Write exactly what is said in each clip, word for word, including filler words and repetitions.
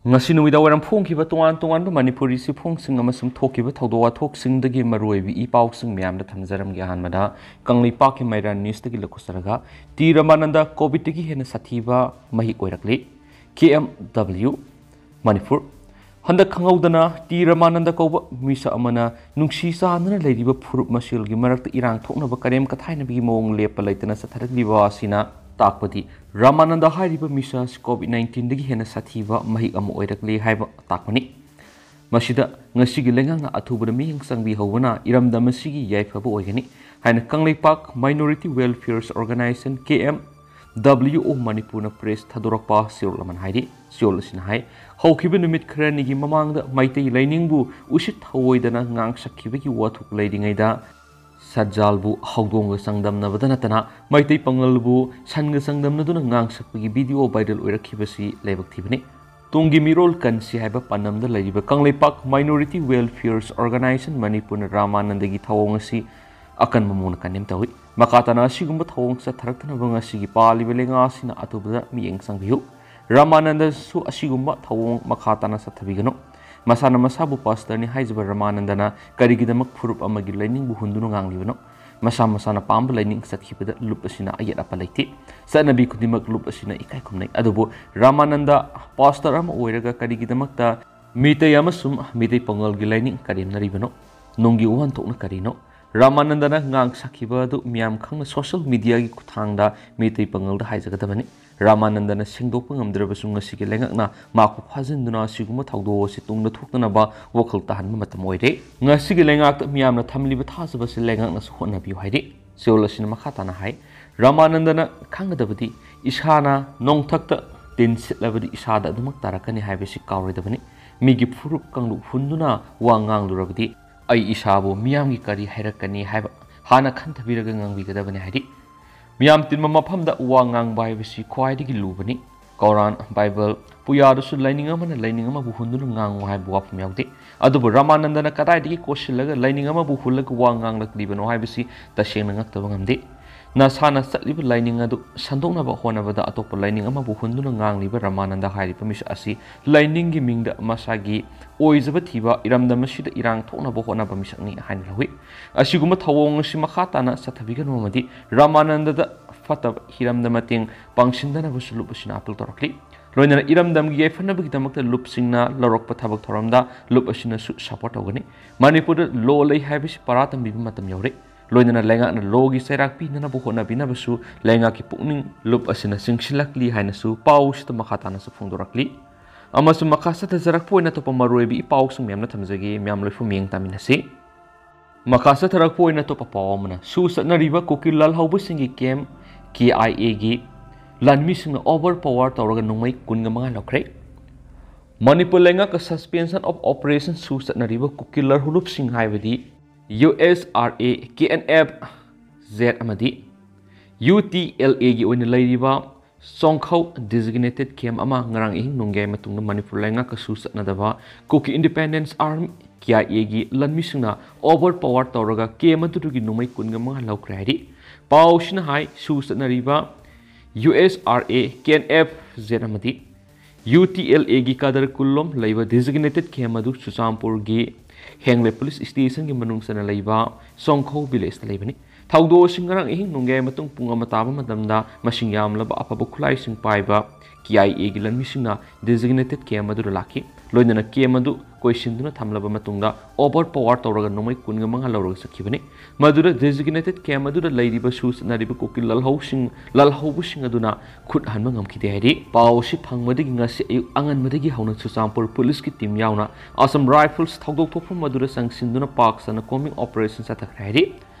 ꯉꯁꯤ ꯅꯨꯃꯤꯗꯥꯡ ꯋꯥꯏꯔꯝ ꯐꯣꯡꯈꯤꯕ ꯇꯣꯉꯥꯟ ꯇꯣꯉꯥꯟꯕ ꯃꯅꯤꯄꯨꯔꯤ ꯆꯦꯐꯣꯡꯁꯤꯡ ꯑꯃꯁꯨꯡ ꯊꯣꯛꯈꯤꯕ ꯊꯧꯗꯣꯛ ꯋꯥꯊꯣꯛꯁꯤꯡꯗꯒꯤ ꯃꯔꯨꯑꯣꯏꯕ ꯏ ꯄꯥꯎꯁꯤꯡ ꯃꯌꯥꯝꯗ ꯊꯝꯖꯔꯝꯒꯦ꯫ ꯑꯍꯥꯟꯕꯗ ꯀꯪꯂꯩꯄꯥꯛꯀꯤ ꯃꯩꯔꯥ ꯅ꯭ꯌꯨꯁꯇꯒꯤ ꯂꯧꯈꯠꯆꯔꯒ, ꯇꯤ ꯔꯃꯥꯅꯟꯗ ꯀꯣꯚꯤꯗꯇꯒꯤ ꯍꯦꯟꯅ ꯁꯥꯊꯤꯕ ꯃꯍꯤꯛ ꯑꯣꯏꯔꯛꯂꯤ꯫ ꯀꯦ ꯑꯦꯝ ꯗꯕ꯭ꯂꯤꯌꯨ ꯃꯅꯤꯄꯨꯔ꯫ ꯍꯟꯗꯛ ꯈꯪꯍꯧꯗꯅ ꯇꯤ ꯔꯃꯥꯅꯟꯗ ꯀꯧꯕ ꯃꯤꯁꯛ ꯑꯃꯅ ꯅꯨꯡꯁꯤ ꯆꯥꯟꯅꯅ ꯂꯩꯔꯤꯕ ꯐꯨꯔꯨꯞ ꯃꯁꯦꯜꯒꯤ ꯃꯔꯛꯇ ꯏꯔꯥꯡ ꯊꯣꯛꯅꯕ ꯀꯔꯦꯝ ꯀꯊꯥꯏꯅꯕꯒꯤ ꯃꯑꯣꯡ ꯂꯦꯞꯄ ꯂꯩꯇꯅ ꯆꯠꯊꯔꯛꯂꯤꯕ ꯑꯁꯤꯅ ꯇꯥꯛꯄꯗꯤ ꯔꯃꯥꯅꯟꯗ ꯍꯥꯏꯔꯤꯕ ꯃꯤꯁꯛ ꯑꯁꯤ ꯀꯣꯚꯤꯗ ꯅꯥꯏꯟꯇꯤꯟꯗꯒꯤ ꯍꯦꯟꯅ ꯁꯥꯊꯤꯕ ꯃꯍꯤꯛ ꯑꯃ ꯑꯣꯏꯔꯛꯂꯦ ꯍꯥꯏꯕ ꯇꯥꯛꯄꯅꯤ꯫ ꯃꯁꯤꯗ ꯉꯁꯤꯒꯤ ꯂꯩꯉꯥꯛꯅ ꯑꯊꯨꯕꯗ ꯃꯤꯠꯌꯦꯡ ꯆꯪꯕꯤꯍꯧꯕꯅ ꯏꯔꯝꯗꯝ ꯑꯁꯤꯒꯤ ꯌꯥꯏꯐꯕ ꯑꯣꯏꯒꯅꯤ ꯍꯥꯏꯅ ꯀꯪꯂꯩꯄꯥꯛ Minority Welfare Organization, ꯀꯦ ꯑꯦꯝ ꯗꯕ꯭ꯂꯤꯌꯨ ꯑꯣ ꯃꯅꯤꯄꯨꯔꯅ ꯄ꯭ꯔꯦꯁ ꯊꯥꯗꯣꯔꯛꯄ ꯆꯦꯔꯣꯜ ꯑꯃꯅ ꯍꯥꯏꯔꯤ꯫ ꯆꯦꯔꯣꯜ ꯑꯁꯤꯅ ꯍꯥꯏ, ꯍꯧꯈꯤꯕ ꯅꯨꯃꯤꯠ ꯈꯔꯅꯤꯒꯤ ꯃꯃꯥꯡꯗ ꯃꯩꯇꯩ ꯂꯥꯏꯅꯤꯡꯕꯨ ꯎꯁꯤꯠ ꯊꯑꯣꯏꯗꯅ ꯉꯥꯡꯁꯛꯈꯤꯕꯒꯤ ꯋꯥꯊꯣꯛ ꯂꯩꯔꯤꯉꯩꯗ ꯁꯠꯖꯥꯜꯕꯨ ꯍꯧꯗꯣꯡꯒ ꯆꯥꯡꯗꯝꯅꯕꯗ ꯅꯠꯇꯅ ꯃꯩꯇꯩ ꯄꯥꯉꯜꯕꯨ ꯁꯟꯒ ꯆꯥꯡꯗꯝꯅꯗꯨꯅ ꯉꯥꯡꯁꯛꯄꯒꯤ ꯚꯤꯗꯤꯑꯣ ꯚꯥꯏꯔꯦꯜ ꯑꯣꯏꯔꯛꯈꯤꯕꯁꯤ ꯂꯥꯏꯕꯛ ꯊꯤꯕꯅꯤ꯫ ꯇꯨꯡꯒꯤ ꯃꯤꯔꯣꯜ ꯀꯟꯁꯤ ꯍꯥꯏꯕ ꯄꯥꯟꯗꯝꯗ ꯂꯩꯔꯤꯕ ꯀꯪꯂꯩꯄꯥꯛ Minority Welfare Organization ꯃꯅꯤꯄꯨꯔꯅ ꯔꯥꯃꯥꯅꯟꯗꯒꯤ ꯊꯧꯑꯣꯡ ꯑꯁꯤ ꯑꯀꯟꯕ ꯃꯑꯣꯡꯗ ꯀꯟꯗꯦꯝ ꯇꯧꯏ꯫ ꯃꯈꯥ ꯇꯥꯅ ꯑꯁꯤꯒꯨꯝꯕ ꯊꯧꯑꯣꯡ ꯆꯠꯊꯔꯛꯇꯅꯕ ꯉꯁꯤꯒꯤ ꯄꯥꯜꯂꯤꯕ ꯂꯩꯉꯥꯛ ꯑꯁꯤꯅ ꯑꯊꯨꯕꯗ ꯃꯤꯠꯌꯦꯡ ꯆꯪꯕꯤꯌꯨ꯫ ꯔꯥꯃꯥꯅꯟꯗꯁꯨ ꯑꯁꯤꯒꯨꯝꯕ ꯊꯧꯑꯣꯡ ꯃꯈꯥ ꯇꯥꯅ ꯆꯠꯊꯕꯤꯒꯅꯨ꯫ ꯃꯁꯥꯅ ꯃꯁꯥꯕꯨ ꯄꯥꯁꯇꯔꯅꯤ ꯍꯥꯏꯖꯕ ꯔꯥꯃꯥꯅꯟꯗꯅ ꯀꯔꯤꯒꯤꯗꯃꯛ ꯐꯨꯔꯨꯞ ꯑꯃꯒꯤ ꯂꯥꯏꯅꯤꯡꯕꯨ ꯍꯨꯟꯗꯨꯅ ꯉꯥꯡꯂꯤꯕꯅꯣ? ꯃꯁꯥ ꯃꯁꯥꯅ ꯄꯥꯝꯕ ꯂꯥꯏꯅꯤꯡ ꯆꯠꯈꯤꯕꯗ ꯂꯨꯞ ꯑꯁꯤꯅ ꯑꯌꯦꯠ ꯑꯄꯟ ꯂꯩꯇꯦ꯫ ꯆꯠꯅꯕꯤ ꯈꯨꯗꯤꯡꯃꯛ ꯂꯨꯞ ꯑꯁꯤꯅ ꯏꯀꯥꯏ ꯈꯨꯝꯅꯩ꯫ ꯑꯗꯨꯕꯨ ꯔꯥꯃꯥꯅꯟꯗ ꯄꯥꯁꯇꯔ ꯑꯃ ꯑꯣꯏꯔꯒ ꯀꯔꯤꯒꯤꯗꯃꯛꯇ ꯃꯤꯇꯩ ꯑꯃꯁꯨꯡ ꯃꯤꯇꯩ ꯄꯥꯉꯜꯒꯤ ꯂꯥꯏꯅꯤꯡ ꯀꯔꯦꯝꯅꯔꯤꯕꯅꯣ? ꯅꯨꯡꯒꯤ ꯋꯥꯍꯟꯊꯣꯛꯅ ꯀꯔꯤꯅꯣ? ꯔꯥꯃꯥꯅꯟꯗꯅ ꯉꯥꯡ ꯁꯛꯈꯤꯕ ꯑꯗꯨ ꯃꯤꯌꯥꯝ ꯈꯪꯅ ꯁꯣꯁꯤꯌꯦꯜ ꯃꯤꯗꯤꯌꯥꯒꯤ ꯈꯨꯠꯊꯥꯡꯗ ꯃꯤꯇꯩ ꯄꯥꯉꯜꯗ ꯍꯥꯏꯖꯒꯗꯕꯅꯤ꯫ ꯔꯥꯃꯥꯅꯟꯗꯅ ꯁꯦꯡꯗꯣꯛꯄ ꯉꯝꯗ꯭ꯔꯕꯁꯨ ꯉꯁꯤꯒꯤ ꯂꯩꯉꯥꯛꯅ ꯃꯍꯥꯛꯄꯨ ꯐꯥꯖꯤꯟꯗꯨꯅ ꯑꯁꯤꯒꯨꯝꯕ ꯊꯧꯗꯣꯛ ꯑꯁꯤ ꯇꯨꯡꯗ ꯊꯣꯛꯇꯅꯕ ꯋꯥꯈꯜ ꯇꯥꯍꯟꯕ ꯃꯇꯝ ꯑꯣꯏꯔꯦ꯫ ꯉꯁꯤꯒꯤ ꯂꯩꯉꯥꯛꯇ ꯃꯤꯌꯥꯝꯅ ꯊꯝꯂꯤꯕ ꯊꯥꯖꯕ ꯑꯁꯤ ꯂꯩꯉꯥꯛꯅꯁꯨ ꯍꯣꯠꯅꯕꯤꯌꯨ ꯍꯥꯏꯔꯤ꯫ ꯆꯦꯔꯣꯜ ꯑꯁꯤꯅ ꯃꯈꯥ ꯇꯥꯅ ꯍꯥꯏ, ꯔꯥꯃꯥꯅꯟꯗꯅ ꯈꯪꯒꯗꯕꯗꯤ ꯏꯁꯥꯅ ꯅꯣꯡꯊꯛꯇ ꯇꯤꯟ ꯁꯤꯠꯂꯕꯗꯤ ꯏꯁꯥꯗ ꯑꯗꯨꯃꯛ ꯇꯥꯔꯛꯀꯅꯤ ꯍꯥꯏꯕꯁꯤ ꯀꯥꯎꯔꯣꯏꯗꯕꯅꯤ꯫ ꯃꯤꯒꯤ ꯐꯨꯔꯨꯞ ꯀꯥꯡꯂꯨꯞ ꯍꯨꯟꯗꯨꯅ ꯋꯥ ꯉꯥꯡꯂꯨꯔꯕꯗꯤ ꯑꯩ ꯏꯁꯥꯕꯨ ꯃꯤꯌꯥꯝꯒꯤ ꯀꯔꯤ ꯍꯥꯏꯔꯛꯀꯅꯤ ꯍꯥꯏꯕ ꯍꯥꯟꯅ ꯈꯟꯊꯕꯤꯔꯒ ꯉꯥꯡꯕꯤꯒꯗꯕꯅꯤ ꯍꯥꯏꯔꯤ꯫ ꯃꯤꯌꯥꯝ ꯇꯤꯟꯕ ꯃꯐꯝꯗ ꯋꯥ ꯉꯥꯡꯕ ꯍꯥꯏꯕꯁꯤ ꯈ꯭ꯋꯥꯏꯗꯒꯤ ꯂꯨꯕꯅꯤ꯫ ꯀꯣꯔꯥꯟ, ꯕꯥꯏꯕꯜ, ꯄꯨꯌꯥꯗꯁꯨ ꯂꯥꯏꯅꯤꯡ ꯑꯃꯅ ꯂꯥꯏꯅꯤꯡ ꯑꯃꯕꯨ ꯍꯨꯟꯗꯨꯅ ꯉꯥꯡꯉꯨ ꯍꯥꯏꯕ ꯋꯥꯐꯝ ꯌꯥꯎꯗꯦ꯫ ꯑꯗꯨꯕꯨ ꯔꯥꯃꯥꯅꯟꯗꯅ ꯀꯗꯥꯏꯗꯒꯤ ꯀꯣꯠꯁꯤꯜꯂꯒ ꯂꯥꯏꯅꯤꯡ ꯑꯃꯕꯨ ꯍꯨꯜꯂꯒ ꯋꯥ ꯉꯥꯡꯂꯛꯂꯤꯕꯅꯣ ꯍꯥꯏꯕꯁꯤ ꯇꯁꯦꯡꯅ ꯉꯛꯇꯕ ꯉꯝꯗꯦ꯫ ꯅꯁꯥꯅ ꯆꯠꯂꯤꯕ ꯂꯥꯏꯅꯤꯡ ꯑꯗꯨ ꯁꯟꯗꯣꯛꯅꯕ ꯍꯣꯠꯅꯕꯗ ꯑꯇꯣꯞꯄ ꯂꯥꯏꯅꯤꯡ ꯑꯃꯕꯨ ꯍꯨꯟꯗꯨꯅ ꯉꯥꯡꯂꯤꯕ ꯔꯃꯥꯅꯟꯗ ꯍꯥꯏꯔꯤꯕ ꯃꯤꯁꯛ ꯑꯁꯤ ꯂꯥꯏꯅꯤꯡꯒꯤ ꯃꯤꯡꯗ ꯃꯁꯥꯒꯤ ꯑꯣꯏꯖꯕ ꯊꯤꯕ, ꯏꯔꯝꯗꯝ ꯑꯁꯤꯗ ꯏꯔꯥꯡ ꯊꯣꯛꯅꯕ ꯍꯣꯠꯅꯕ ꯃꯤꯁꯛꯅꯤ ꯍꯥꯏꯅ ꯂꯧꯏ꯫ ꯑꯁꯤꯒꯨꯝꯕ ꯊꯧꯑꯣꯡ ꯑꯁꯤ ꯃꯈꯥ ꯇꯥꯅ ꯆꯠꯊꯕꯤꯒꯅꯨ ꯑꯃꯗꯤ ꯔꯃꯥꯅꯟꯗꯗ ꯐꯠꯇꯕ ꯍꯤꯔꯝꯗ ꯃꯇꯦꯡ ꯄꯥꯡꯁꯤꯟꯗꯅꯕꯁꯨ ꯂꯨꯞ ꯑꯁꯤꯅ ꯑꯥꯄꯤꯜ ꯇꯧꯔꯛꯂꯤ꯫ ꯂꯣꯏꯅꯅ ꯏꯔꯝꯗꯝꯒꯤ ꯌꯥꯏꯐꯅꯕꯒꯤꯗꯃꯛꯇ ꯂꯨꯞꯁꯤꯡꯅ ꯂꯧꯔꯛꯄ ꯊꯕꯛ ꯊꯧꯔꯝꯗ ꯂꯨꯞ ꯑꯁꯤꯅꯁꯨ ꯁꯄꯣꯔꯠ ꯇꯧꯒꯅꯤ꯫ ꯃꯅꯤꯄꯨꯔꯗ ꯂꯣ ꯂꯩ ꯍꯥꯏꯕꯁꯤ ꯄꯔꯥ ꯇꯝꯕꯤꯕ ꯃꯇꯝ ꯌꯧꯔꯦ꯫ ꯂꯣꯏꯅꯅ ꯂꯩꯉꯥꯛꯅ ꯂꯣꯒꯤ ꯆꯩꯔꯥꯛ ꯄꯤꯅꯅꯕ ꯍꯣꯠꯅꯕꯤꯅꯕꯁꯨ ꯂꯩꯉꯥꯛꯀꯤ ꯄꯨꯛꯅꯤꯡ ꯂꯨꯞ ꯑꯁꯤꯅ ꯆꯤꯡꯁꯤꯜꯂꯛꯂꯤ ꯍꯥꯏꯅꯁꯨ ꯄꯥꯎꯁꯤꯗ ꯃꯈꯥ ꯇꯥꯅꯁꯨ ꯐꯣꯡꯗꯣꯔꯛꯂꯤ꯫ ꯑꯃꯁꯨꯡ ꯃꯈꯥ ꯆꯠꯊꯖꯔꯛꯄ ꯑꯣꯏꯅ ꯑꯇꯣꯞꯄ ꯃꯔꯨꯑꯣꯏꯕ ꯏ ꯄꯥꯎꯁꯤꯡ ꯃꯌꯥꯝꯅ ꯊꯝꯖꯒꯦ꯫ ꯃꯌꯥꯝ ꯂꯣꯏꯐꯝ ꯌꯦꯡ ꯇꯥꯃꯤꯟꯅꯁꯤ꯫ ꯃꯈꯥ ꯆꯠꯊꯔꯛꯄ ꯑꯣꯏꯅ ꯑꯇꯣꯞꯄ ꯄꯥꯎ ꯑꯃꯅ, ꯁꯨ ꯆꯠꯅꯔꯤꯕ ꯀꯨꯀꯤ ꯂꯥꯜꯍꯧꯕꯁꯤꯡꯒꯤ ꯀꯦꯝ ꯀꯦ ꯑꯥꯏ ꯑꯦꯒꯤ ꯂꯥꯟꯃꯤꯁꯤꯡꯅ ꯑꯣꯚꯔ ꯄꯋꯥꯔ ꯇꯧꯔꯒ ꯅꯣꯡꯃꯩ ꯀꯨꯟꯒ ꯃꯉꯥ ꯂꯧꯈ꯭ꯔꯦ꯫ ꯃꯅꯤꯄꯨꯔ ꯂꯩꯉꯥꯛꯀ Suspension of Operation ꯁꯨ ꯆꯠꯅꯔꯤꯕ ꯀꯨꯀꯤ ꯂꯥꯜꯍꯧꯂꯨꯞꯁꯤꯡ ꯍꯥꯏꯕꯗꯤ U S R A, K N F Z ꯑꯃꯗꯤ ꯌꯨ ꯇꯤ ꯑꯦꯜ ꯑꯦꯒꯤ ꯑꯣꯏꯅ ꯂꯩꯔꯤꯕ ꯆꯣꯡꯈꯧ designated camp ꯑꯃ ꯉꯔꯥꯡ ꯑꯍꯤꯡ ꯅꯣꯡꯌꯥꯏ ꯃꯇꯨꯡꯗ ꯃꯅꯤꯄꯨꯔ ꯂꯩꯉꯥꯛꯀ ꯁꯨ ꯆꯠꯅꯗꯕ Kuki Independence Army, ꯀꯦ ꯑꯥꯏ ꯑꯦꯒꯤ ꯂꯥꯟꯃꯤꯁꯤꯡꯅ ꯑꯣꯚꯔ ꯄꯋꯥꯔ ꯇꯧꯔꯒ ꯀꯦꯝ ꯑꯗꯨꯗꯒꯤ ꯅꯣꯡꯃꯩ ꯀꯨꯟꯒ ꯃꯉꯥ ꯂꯧꯈ꯭ꯔꯦ ꯍꯥꯏꯔꯤ꯫ ꯄꯥꯎꯁꯤꯅ ꯍꯥꯏ, ꯁꯨ ꯆꯠꯅꯔꯤꯕ U S R A, K N F Z ꯑꯃꯗꯤ ꯌꯨ ꯇꯤ ꯑꯦꯜ ꯑꯦꯒꯤ ꯀꯥꯗꯔ ꯀꯨꯜꯂꯣꯝ ꯂꯩꯕ designated camp ꯑꯗꯨ ꯆꯨꯔꯆꯥꯟꯄꯨꯔꯒꯤ ꯍꯦꯡꯂꯦ ꯄꯨꯂꯤꯁ ꯁ꯭ꯇꯦꯁꯟꯒꯤ ꯃꯅꯨꯡ ꯆꯟꯅ ꯂꯩꯕ ꯆꯣꯡꯈꯧ ꯚꯤꯂꯦꯖꯇ ꯂꯩꯕꯅꯤ꯫ ꯊꯧꯗꯣꯛ ꯑꯁꯤ ꯉꯔꯥꯡ ꯑꯍꯤꯡ ꯅꯣꯡꯌꯥꯏ ꯃꯇꯨꯡ ꯄꯨꯡ ꯑꯃ ꯇꯥꯕ ꯃꯇꯝꯗ ꯃꯁꯤꯡ ꯌꯥꯝꯂꯕ ꯑꯐꯕ ꯈꯨꯠꯂꯥꯏꯁꯤꯡ ꯄꯥꯏꯕ ꯀꯦ ꯑꯥꯏ ꯑꯦꯒꯤ ꯂꯥꯟꯃꯤꯁꯤꯡꯅ designated camp ꯑꯗꯨꯗ ꯂꯥꯛꯈꯤ꯫ ꯂꯣꯏꯅꯅ ꯀꯦꯝ ꯑꯗꯨ ꯀꯣꯏꯁꯤꯟꯗꯨꯅ ꯊꯝꯂꯕ ꯃꯇꯨꯡꯗ ꯑꯣꯚꯔ ꯄꯋꯥꯔ ꯇꯧꯔꯒ ꯅꯣꯡꯃꯩ ꯀꯨꯟꯒ ꯃꯉꯥ ꯂꯧꯔꯒ ꯆꯠꯈꯤꯕꯅꯤ꯫ ꯃꯗꯨꯗ designated camp ꯑꯗꯨꯗ ꯂꯩꯔꯤꯕ ꯁꯨ ꯆꯠꯅꯔꯤꯕ ꯀꯨꯀꯤ ꯂꯥꯜꯍꯧꯁꯤꯡ, ꯂꯥꯜꯍꯧꯕꯁꯤꯡ ꯑꯗꯨꯅ ꯈꯨꯠ ꯍꯟꯕ ꯉꯝꯈꯤꯗꯦ ꯍꯥꯏꯔꯤ꯫ ꯄꯥꯎ ꯑꯁꯤ ꯐꯪꯕꯗꯒꯤ ꯉꯁꯤ ꯑꯌꯨꯛ ꯑꯉꯟꯕꯗꯒꯤ ꯍꯧꯅ ꯆꯨꯔꯆꯥꯟꯄꯨꯔ ꯄꯨꯂꯤꯁꯀꯤ ꯇꯤꯝ ꯌꯥꯎꯅ Assam Rifles ꯊꯧꯗꯣꯛ ꯊꯣꯛꯐꯝ ꯑꯗꯨꯗ ꯆꯪꯁꯤꯟꯗꯨꯅ ꯄꯥꯛ ꯆꯟꯅ combing operation ꯆꯠꯊꯈ꯭ꯔꯦ ꯍꯥꯏꯔꯤ꯫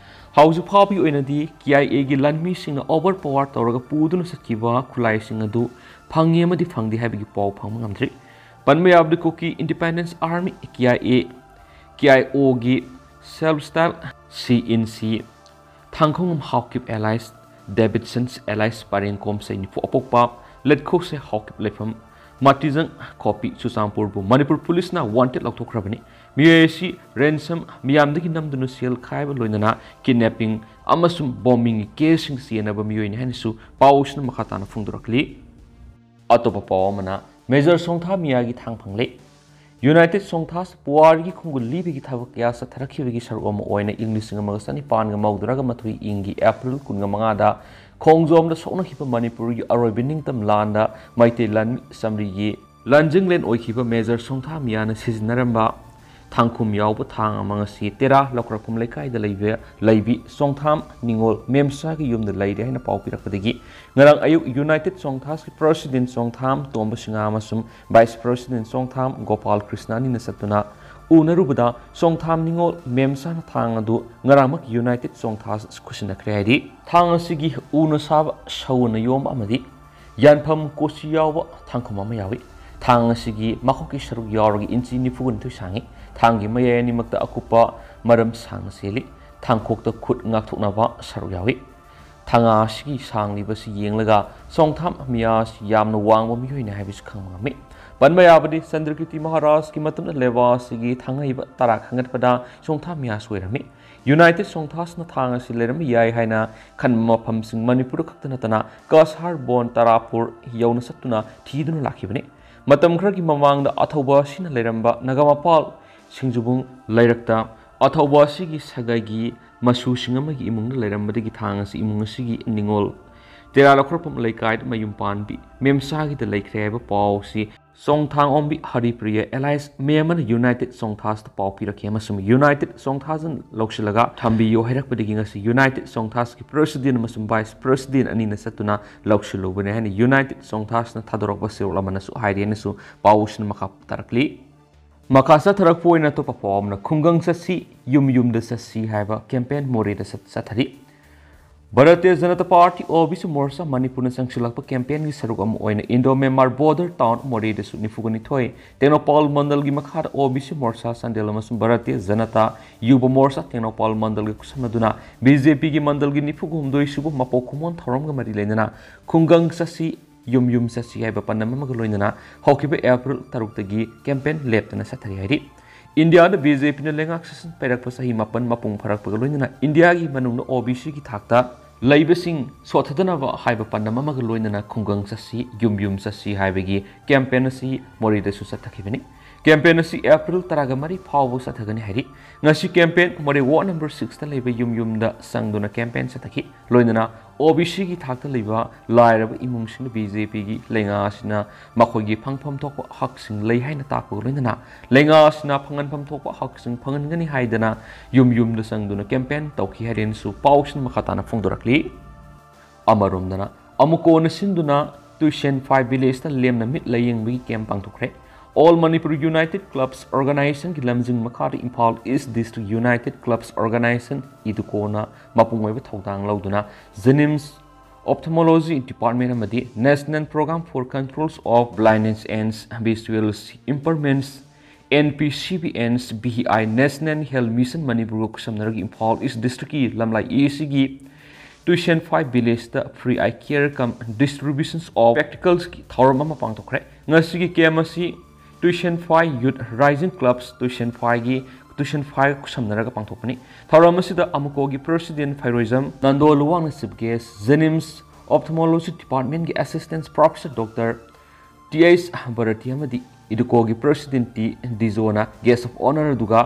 ꯍꯧꯖꯤꯛ ꯐꯥꯎꯕꯒꯤ ꯑꯣꯏꯅꯗꯤ ꯀꯦ ꯑꯥꯏ ꯑꯦꯒꯤ ꯂꯥꯟꯃꯤꯁꯤꯡꯅ ꯑꯣꯚꯔ ꯄꯋꯥꯔ ꯇꯧꯔꯒ ꯄꯨꯗꯨꯅ ꯆꯠꯈꯤꯕ ꯈꯨꯠꯂꯥꯏꯁꯤꯡ ꯑꯗꯨ ꯐꯪꯉꯤ ꯑꯃꯗꯤ ꯐꯪꯗꯦ ꯍꯥꯏꯕꯒꯤ ꯄꯥꯎ ꯐꯪꯕ ꯉꯝꯗ꯭ꯔꯤ꯫ ꯄꯟꯕ ꯌꯥꯕꯗꯤ Kuki Independence Army, K I A, ꯀꯦ ꯑꯥꯏ ꯑꯣꯒꯤ self style ꯁꯤ N C, ꯊꯥꯡꯈꯣꯡꯉꯝ Haokip alias Davidson's alias ꯄꯔꯦꯡ ꯀꯣꯝꯁꯩ ꯅꯤꯐꯨ ꯑꯄꯣꯛꯄ ꯂꯦꯠꯈꯣꯛꯁꯦ ꯍꯥꯎꯀꯤꯞ ꯂꯩꯐꯝ ꯃꯇꯤꯖꯪ ꯈꯣꯄꯤ ꯆꯨꯔꯆꯥꯟꯄꯨꯔꯕꯨ ꯃꯅꯤꯄꯨꯔ ꯄꯨꯂꯤꯁꯅ ꯋꯥꯟꯇꯦꯗ ꯂꯥꯎꯊꯣꯛꯈ꯭ꯔꯕꯅꯤ꯫ ꯃꯤꯑꯣꯏ ꯑꯁꯤ ꯔꯦꯟꯁꯝ ꯃꯤꯌꯥꯝꯗꯒꯤ ꯅꯝꯗꯨꯅ ꯁꯦꯜ ꯈꯥꯏꯕ, ꯂꯣꯏꯅꯅ ꯀꯤꯗꯅꯦꯄꯤꯡ ꯑꯃꯁꯨꯡ ꯕꯣꯝꯕꯤꯡꯒꯤ ꯀꯦꯁꯁꯤꯡ ꯆꯦꯟꯅꯕ ꯃꯤꯑꯣꯏꯅꯤ ꯍꯥꯏꯅꯁꯨ ꯄꯥꯎꯁꯤꯅ ꯃꯈꯥ ꯇꯥꯅ ꯐꯣꯡꯗꯣꯔꯛꯂꯤ꯫ ꯑꯇꯣꯞꯄ ꯄꯥꯎ ꯑꯃꯅ, ꯃꯦꯖꯔ ꯁꯣꯡꯊꯥ ꯃꯤꯌꯥꯒꯤ ꯊꯥꯡ ꯐꯪꯂꯦ꯫ ꯌꯨꯅꯥꯏꯇꯦꯗ ꯁꯣꯡꯊꯥꯁ ꯄꯨꯋꯥꯔꯤꯒꯤ ꯈꯣꯡꯒꯨꯜ ꯂꯤꯕꯒꯤ ꯊꯕꯛ ꯀꯌꯥ ꯆꯠꯊꯔꯛꯈꯤꯕꯒꯤ ꯁꯔꯨꯛ ꯑꯃ ꯑꯣꯏꯅ ꯏꯪ ꯂꯤꯁꯤꯡ ꯑꯃꯒ ꯆꯅꯤꯄꯥꯟꯒ ꯃꯧꯗ꯭ꯔꯥꯒ ꯃꯥꯊꯣꯏ ꯏꯪꯒꯤ ꯑꯦꯄ꯭ꯔꯤꯜ ꯀꯨꯟꯒ ꯃꯉꯥꯗ ꯈꯣꯡꯖꯣꯝꯗ ꯁꯣꯛꯅꯈꯤꯕ ꯃꯅꯤꯄꯨꯔꯒꯤ ꯑꯔꯣꯏꯕ ꯅꯤꯡꯇꯝ ꯂꯥꯟꯗ ꯃꯩꯇꯩ ꯂꯥꯟꯃꯤ ꯆꯥꯃꯔꯤꯒꯤ ꯂꯥꯟꯖꯦꯡꯂꯦꯟ ꯑꯣꯏꯈꯤꯕ ꯃꯦꯖꯔ ꯁꯣꯡꯊꯥ ꯃꯤꯌꯥꯅ ꯁꯤꯖꯤꯟꯅꯔꯝꯕ ꯊꯥꯡꯈꯨꯝ ꯌꯥꯎꯕ ꯊꯥꯡ ꯑꯃ ꯉꯁꯤ ꯇꯦꯔꯥ ꯂꯧꯀ꯭ꯔꯛꯐꯝ ꯂꯩꯀꯥꯏꯗ ꯂꯩꯕ, ꯂꯩꯕꯤ ꯁꯣꯡꯊꯥꯝ ꯅꯤꯉꯣꯜ ꯃꯦꯝꯁꯥꯒꯤ ꯌꯨꯝꯗ ꯂꯩꯔꯦ ꯍꯥꯏꯅ ꯄꯥꯎ ꯄꯤꯔꯛꯄꯗꯒꯤ ꯉꯔꯥꯡ ꯑꯌꯨꯛ ꯌꯨꯅꯥꯏꯇꯦꯗ ꯁꯣꯡꯊꯥꯁꯀꯤ ꯄ꯭ꯔꯁꯤꯗꯦꯟ ꯁꯣꯡꯊꯥꯝ ꯇꯣꯝꯕ ꯁꯤꯡꯍꯥ ꯑꯃꯁꯨꯡ ꯚꯥꯏꯁ ꯄ꯭ꯔꯁꯤꯗꯦꯟ ꯁꯣꯡꯊꯥꯝ ꯒꯣꯄꯥꯜ ꯀ꯭ꯔꯤꯁꯅ ꯑꯅꯤꯅ ꯆꯠꯇꯨꯅ ꯎꯅꯔꯨꯕꯗ, ꯁꯣꯡꯊꯥꯝ ꯅꯤꯉꯣꯜ ꯃꯦꯝꯁꯥꯅ ꯊꯥꯡ ꯑꯗꯨ ꯉꯔꯥꯡꯃꯛ ꯌꯨꯅꯥꯏꯇꯦꯗ ꯁꯣꯡꯊꯥꯁ ꯈꯨꯠꯁꯤꯟꯅꯈ꯭ꯔꯦ ꯍꯥꯏꯔꯤ꯫ ꯊꯥꯡ ꯑꯁꯤꯒꯤ ꯎꯅ ꯁꯥꯕ ꯁꯎꯟꯅ ꯌꯣꯝꯕ ꯑꯃꯗꯤ ꯌꯥꯟꯐꯝ ꯀꯣꯆꯤ ꯌꯥꯎꯕ ꯊꯥꯡꯈꯨꯝ ꯑꯃ ꯌꯥꯎꯏ꯫ ꯊꯥꯡ ꯑꯁꯤꯒꯤ ꯃꯈꯣꯛꯀꯤ ꯁꯔꯨꯛ ꯌꯥꯎꯔꯒ ꯏꯟꯆꯤ ꯅꯤꯐꯨꯒ ꯅꯤꯊꯣꯏ ꯁꯥꯡꯏ꯫ ꯊꯥꯡꯒꯤ ꯃꯌꯥꯏ ꯑꯅꯤꯃꯛꯇ ꯑꯀꯨꯞꯄ ꯃꯔꯝ ꯁꯥꯡꯅ ꯆꯦꯜꯂꯤ꯫ ꯊꯥꯡꯈꯣꯛꯇ ꯈꯨꯠ ꯉꯥꯛꯊꯣꯛꯅꯕ ꯁꯔꯨꯛ ꯌꯥꯎꯏ꯫ ꯊꯥꯡ ꯑꯁꯤꯒꯤ ꯁꯥꯡꯂꯤꯕꯁꯤ ꯌꯦꯡꯂꯒ ꯁꯣꯡꯊꯥꯝ ꯃꯤꯌꯥ ꯑꯁꯤ ꯌꯥꯝꯅ ꯋꯥꯡꯕ ꯃꯤꯑꯣꯏꯅꯤ ꯍꯥꯏꯕꯁꯤ ꯈꯪꯕ ꯉꯝꯃꯤ꯫ ꯄꯟꯕ ꯌꯥꯕꯗꯤ, ꯆꯟꯗ꯭ꯔꯀꯤꯔꯇꯤ ꯃꯍꯥꯔꯥꯖꯀꯤ ꯃꯇꯝꯗ ꯂꯩꯕꯥꯛ ꯑꯁꯤꯒꯤ ꯊꯥꯡꯍꯩꯕ ꯇꯔꯥ ꯈꯟꯒꯠꯄꯗ ꯁꯣꯡꯊꯥꯝ ꯃꯤꯌꯥꯁꯨ ꯑꯣꯏꯔꯝꯃꯤ꯫ ꯌꯨꯅꯥꯏꯇꯦꯗ ꯁꯣꯡꯊꯥꯁꯅ ꯊꯥꯡ ꯑꯁꯤ ꯂꯩꯔꯝꯕ ꯌꯥꯏ ꯍꯥꯏꯅ ꯈꯟꯕ ꯃꯐꯝꯁꯤꯡ ꯃꯅꯤꯄꯨꯔꯗ ꯈꯛꯇ ꯅꯠꯇꯅ ꯀꯁꯥꯔ, ꯕꯣꯟ, ꯇꯔꯥꯄꯨꯔ ꯌꯧꯅ ꯆꯠꯇꯨꯅ ꯊꯤꯗꯨꯅ ꯂꯥꯛꯈꯤꯕꯅꯤ꯫ ꯃꯇꯝ ꯈꯔꯒꯤ ꯃꯃꯥꯡꯗ ꯑꯊꯧꯕ ꯑꯁꯤꯅ ꯂꯩꯔꯝꯕ ꯅꯒꯥꯃꯄꯥꯜ ꯁꯤꯡꯖꯨꯕꯨꯡ ꯂꯩꯔꯛꯇ ꯑꯊꯧꯕ ꯑꯁꯤꯒꯤ ꯁꯥꯒꯩꯒꯤ ꯃꯆꯨꯁꯤꯡ ꯑꯃꯒꯤ ꯏꯃꯨꯡꯗ ꯂꯩꯔꯝꯕꯗꯒꯤ ꯊꯥꯡ ꯑꯁꯤ ꯏꯃꯨꯡ ꯑꯁꯤꯒꯤ ꯅꯤꯉꯣꯜ ꯇꯦꯔꯥ ꯂꯧꯈ꯭ꯔꯐꯝ ꯂꯩꯀꯥꯏꯗ ꯃꯌꯨꯝ ꯄꯥꯟꯕꯤ ꯃꯦꯝꯁꯥꯒꯤꯗ ꯂꯩꯈ꯭ꯔꯦ ꯍꯥꯏꯕ ꯄꯥꯎ ꯑꯁꯤ ꯆꯣꯡꯊꯥꯡ ꯑꯣꯝꯕꯤ ꯍꯔꯤꯄ꯭ꯔꯤꯌꯥ ꯑꯦꯂꯥꯏꯁ ꯃꯦꯝ ꯑꯃꯅ ꯌꯨꯅꯥꯏꯇꯦꯗ ꯁꯣꯡꯊꯥꯁꯇ ꯄꯥꯎ ꯄꯤꯔꯛꯈꯤ ꯑꯃꯁꯨꯡ ꯌꯨꯅꯥꯏꯇꯦꯗ ꯁꯣꯡꯊꯥꯁꯅ ꯂꯧꯁꯤꯜꯂꯒ ꯊꯝꯕꯤꯌꯨ ꯍꯥꯏꯔꯛꯄꯗꯒꯤ ꯉꯁꯤ ꯌꯨꯅꯥꯏꯇꯦꯗ ꯁꯣꯡꯊꯥꯁꯀꯤ ꯄ꯭ꯔꯁꯤꯗꯦꯟ ꯑꯃꯁꯨꯡ ꯚꯥꯏꯁ ꯄ꯭ꯔꯁꯤꯗꯦꯟ ꯑꯅꯤꯅ ꯆꯠꯇꯨꯅ ꯂꯧꯁꯤꯜꯂꯨꯕꯅꯤ ꯍꯥꯏꯅ ꯌꯨꯅꯥꯏꯇꯦꯗ ꯁꯣꯡꯊꯥꯁꯅ ꯊꯥꯗꯣꯔꯛꯄ ꯆꯦꯔꯣꯜ ꯑꯃꯅꯁꯨ ꯍꯥꯏꯔꯤ ꯍꯥꯏꯅꯁꯨ ꯄꯥꯎꯁꯤꯅ ꯃꯈꯥ ꯇꯥꯔꯛꯂꯤ꯫ ꯃꯈꯥ ꯆꯠꯊꯔꯛꯄ ꯑꯣꯏꯅ ꯑꯇꯣꯞꯄ ꯄꯥꯎ ꯑꯃꯅ, ꯈꯨꯡꯒꯪ ꯆꯠꯁꯤ, ꯌꯨꯝ ꯌꯨꯝꯗ ꯆꯠꯁꯤ ꯍꯥꯏꯕ ꯀꯦꯝꯄꯦꯟ ꯃꯣꯔꯦꯗ ꯆꯠ-, ꯆꯠꯊꯔꯤ꯫ ꯚꯥꯔꯇꯤꯌ ꯖꯅꯇꯥ ꯄꯥꯔꯇꯤ ꯑꯣ ꯕꯤ ꯁꯤ ꯃꯣꯔꯆꯥ ꯃꯅꯤꯄꯨꯔꯅ ꯆꯪꯁꯤꯜꯂꯛꯄ ꯀꯦꯝꯄꯦꯟꯒꯤ ꯁꯔꯨꯛ ꯑꯃ ꯑꯣꯏꯅ ꯏꯟꯗꯣ ꯃ꯭ꯌꯥꯟꯃꯥꯔ ꯕꯣꯔꯗꯔ ꯇꯥꯎꯟ ꯃꯣꯔꯦꯗꯁꯨ ꯅꯤꯐꯨꯒ ꯅꯤꯊꯣꯏ ꯇꯦꯡꯅꯧꯄꯥꯜ ꯃꯟꯗꯜꯒꯤ ꯃꯈꯥꯗ ꯑꯣ ꯕꯤ ꯁꯤ ꯃꯣꯔꯆꯥ ꯆꯥꯟꯗꯦꯜ ꯑꯃꯁꯨꯡ ꯚꯥꯔꯇꯤꯌ ꯖꯅꯇꯥ ꯌꯨꯕ ꯃꯣꯔꯆꯥ ꯇꯦꯡꯅꯧꯄꯥꯜ ꯃꯟꯗꯜꯒ ꯈꯨꯠꯁꯝꯅꯗꯨꯅ ꯕꯤ ꯖꯦ ꯄꯤꯒꯤ ꯃꯟꯗꯜꯒꯤ ꯅꯤꯐꯨꯒ ꯍꯨꯝꯗꯣꯏ ꯁꯨꯕ ꯃꯄꯣꯛ ꯀꯨꯝꯑꯣꯟ ꯊꯧꯔꯝꯒ ꯃꯔꯤ ꯂꯩꯅꯅ ꯈꯨꯡꯒꯪ ꯆꯠꯁꯤ, ꯌꯨꯝ ꯌꯨꯝ ꯆꯠꯁꯤ ꯍꯥꯏꯕ ꯄꯥꯟꯗꯝ ꯑꯃꯒ ꯂꯣꯏꯅꯅ ꯍꯧꯈꯤꯕ ꯑꯦꯄ꯭ꯔꯤꯜ ꯇꯔꯨꯛꯇꯒꯤ ꯀꯦꯝꯄꯦꯟ ꯂꯦꯞꯇꯅ ꯆꯠꯊꯔꯤ ꯍꯥꯏꯔꯤ꯫ ꯏꯟꯗꯤꯌꯥꯗ ꯕꯤ ꯖꯦ ꯄꯤꯅ ꯂꯩꯉꯥꯛ ꯁꯥꯁꯟ ꯄꯥꯏꯔꯛꯄ ꯆꯍꯤ ꯃꯥꯄꯟ ꯃꯄꯨꯡ ꯐꯥꯔꯛꯄꯒ ꯂꯣꯏꯅꯅ ꯏꯟꯗꯤꯌꯥꯒꯤ ꯃꯅꯨꯡꯗ ꯑꯣ ꯕꯤ ꯁꯤꯒꯤ ꯊꯥꯛꯇ ꯂꯩꯕꯁꯤꯡ ꯁꯣꯠꯊꯗꯅꯕ ꯍꯥꯏꯕ ꯄꯥꯟꯗꯝ ꯑꯃꯒ ꯂꯣꯏꯅꯅ ꯈꯨꯡꯒꯪ ꯆꯠꯁꯤ, ꯌꯨꯝ ꯌꯨꯝ ꯆꯠꯁꯤ ꯍꯥꯏꯕꯒꯤ ꯀꯦꯝꯄꯦꯟ ꯑꯁꯤ ꯃꯣꯔꯦꯗꯁꯨ ꯆꯠꯊꯈꯤꯕꯅꯤ꯫ ꯀꯦꯝꯄꯦꯟ ꯑꯁꯤ ꯑꯦꯄ꯭ꯔꯤꯜ ꯇꯔꯥꯒ ꯃꯔꯤ ꯐꯥꯎꯕ ꯆꯠꯊꯒꯅꯤ ꯍꯥꯏꯔꯤ꯫ ꯉꯁꯤ ꯀꯦꯝꯄꯦꯟ ꯃꯣꯔꯦ ꯋꯥꯔꯗ ꯅꯝꯕꯔ ꯁꯤꯛꯁꯇ ꯂꯩꯕ ꯌꯨꯝ ꯌꯨꯝꯗ ꯆꯪꯗꯨꯅ ꯀꯦꯝꯄꯦꯟ ꯆꯠꯊꯈꯤ꯫ ꯂꯣꯏꯅꯅ ꯑꯣ ꯕꯤ ꯁꯤꯒꯤ ꯊꯥꯛꯇ ꯂꯩꯕ ꯂꯥꯏꯔꯕ ꯏꯃꯨꯡꯁꯤꯡꯗ ꯕꯤ ꯖꯦ ꯄꯤꯒꯤ ꯂꯩꯉꯥꯛ ꯑꯁꯤꯅ ꯃꯈꯣꯏꯒꯤ ꯐꯪꯐꯝ ꯊꯣꯛꯄ ꯍꯛꯁꯤꯡ ꯂꯩ ꯍꯥꯏꯅ ꯇꯥꯛꯄꯒ ꯂꯣꯏꯅꯅ ꯂꯩꯉꯥꯛ ꯑꯁꯤꯅ ꯐꯪꯍꯟꯐꯝ ꯊꯣꯛꯄ ꯍꯛꯁꯤꯡ ꯐꯪꯍꯟꯒꯅꯤ ꯍꯥꯏꯗꯅ ꯌꯨꯝ ꯌꯨꯝꯗ ꯆꯪꯗꯨꯅ ꯀꯦꯝꯄꯦꯟ ꯇꯧꯈꯤ ꯍꯥꯏꯗꯅꯁꯨ ꯄꯥꯎꯁꯤꯡ ꯃꯈꯥ ꯇꯥꯅ ꯐꯣꯡꯗꯣꯔꯛꯂꯤ꯫ ꯑꯃꯔꯣꯝꯗꯅ ꯑꯃꯨꯀꯣꯅ ꯁꯤꯟꯗꯨꯅ ꯇꯨꯏꯁꯦꯟ ꯐꯥꯏ ꯚꯤꯂꯦꯖꯇ ꯂꯦꯝꯅ ꯃꯤꯠ ꯂꯥꯌꯦꯡꯕꯒꯤ ꯀꯦꯝ ꯄꯥꯡꯊꯣꯛꯈ꯭ꯔꯦ꯫ All Manipur United Clubs Organizationꯒꯤ ꯂꯝꯖꯤꯡ ꯃꯈꯥꯗ ꯏꯝꯐꯥꯜ ꯏꯁ ꯗꯤꯁꯇ꯭ꯔꯤꯛ ꯌꯨꯅꯥꯏꯇꯦꯗ ꯀ꯭ꯂꯕꯁ ꯑꯣꯔꯒꯅꯥꯏꯖꯦꯁꯟ, ꯏꯗꯨꯀꯣꯅ ꯃꯄꯨꯡ ꯑꯣꯏꯕ ꯊꯧꯗꯥꯡ ꯂꯧꯗꯨꯅ JNIMS Ophthalmology Department ꯑꯃꯗꯤ National Program for Controls of Blindness and Visual Impairments, N P C B and B I, National Health Mission ꯃꯅꯤꯄꯨꯔꯒ ꯈꯨꯠꯁꯝꯅꯔꯒ ꯏꯝꯐꯥꯜ ꯏꯁ ꯗꯤꯁꯇ꯭ꯔꯤꯛꯀꯤ ꯂꯝꯂꯥꯏ ꯑꯦꯁꯤꯒꯤ ꯇꯨꯏꯁꯦꯟ ꯐꯥꯏ ꯚꯤꯂꯦꯖꯇ free eye care cum distributions of spectaclesꯀꯤ ꯊꯧꯔꯝ ꯑꯃ ꯄꯥꯡꯊꯣꯛꯈ꯭ꯔꯦ꯫ ꯉꯁꯤꯒꯤ ꯀꯦꯝ ꯑꯁꯤ ꯇꯨꯏꯁꯦꯟ ꯐꯥꯏ Youth Rising Clubs ꯇꯨꯏꯁꯦꯟ ꯐꯥꯏꯒꯤ ꯇꯨꯏꯁꯦꯟ ꯐꯥꯏꯒ ꯈꯨꯠꯁꯝꯅꯔꯒ ꯄꯥꯡꯊꯣꯛꯄꯅꯤ꯫ ꯊꯧꯔꯝ ꯑꯁꯤꯗ ꯑꯃꯨꯀꯣꯒꯤ ꯄ꯭ꯔꯁꯤꯗꯦꯟ ꯐꯩꯔꯣꯏꯖꯝ ꯅꯟꯗꯣ ꯂꯨꯋꯥꯡꯅ ꯆꯤꯐ ꯒꯦꯁ, JNIMS Ophthalmology Departmentꯀꯤ assistant professor doctor T H Bharati ꯑꯃꯗꯤ ꯏꯗꯨꯀꯣꯒꯤ ꯄ꯭ꯔꯁꯤꯗꯦꯟ ꯇꯤ ꯗꯤꯖꯣꯅ ꯒꯦꯁ ꯑꯣꯐ ꯑꯣꯅꯔ, ꯑꯗꯨꯒ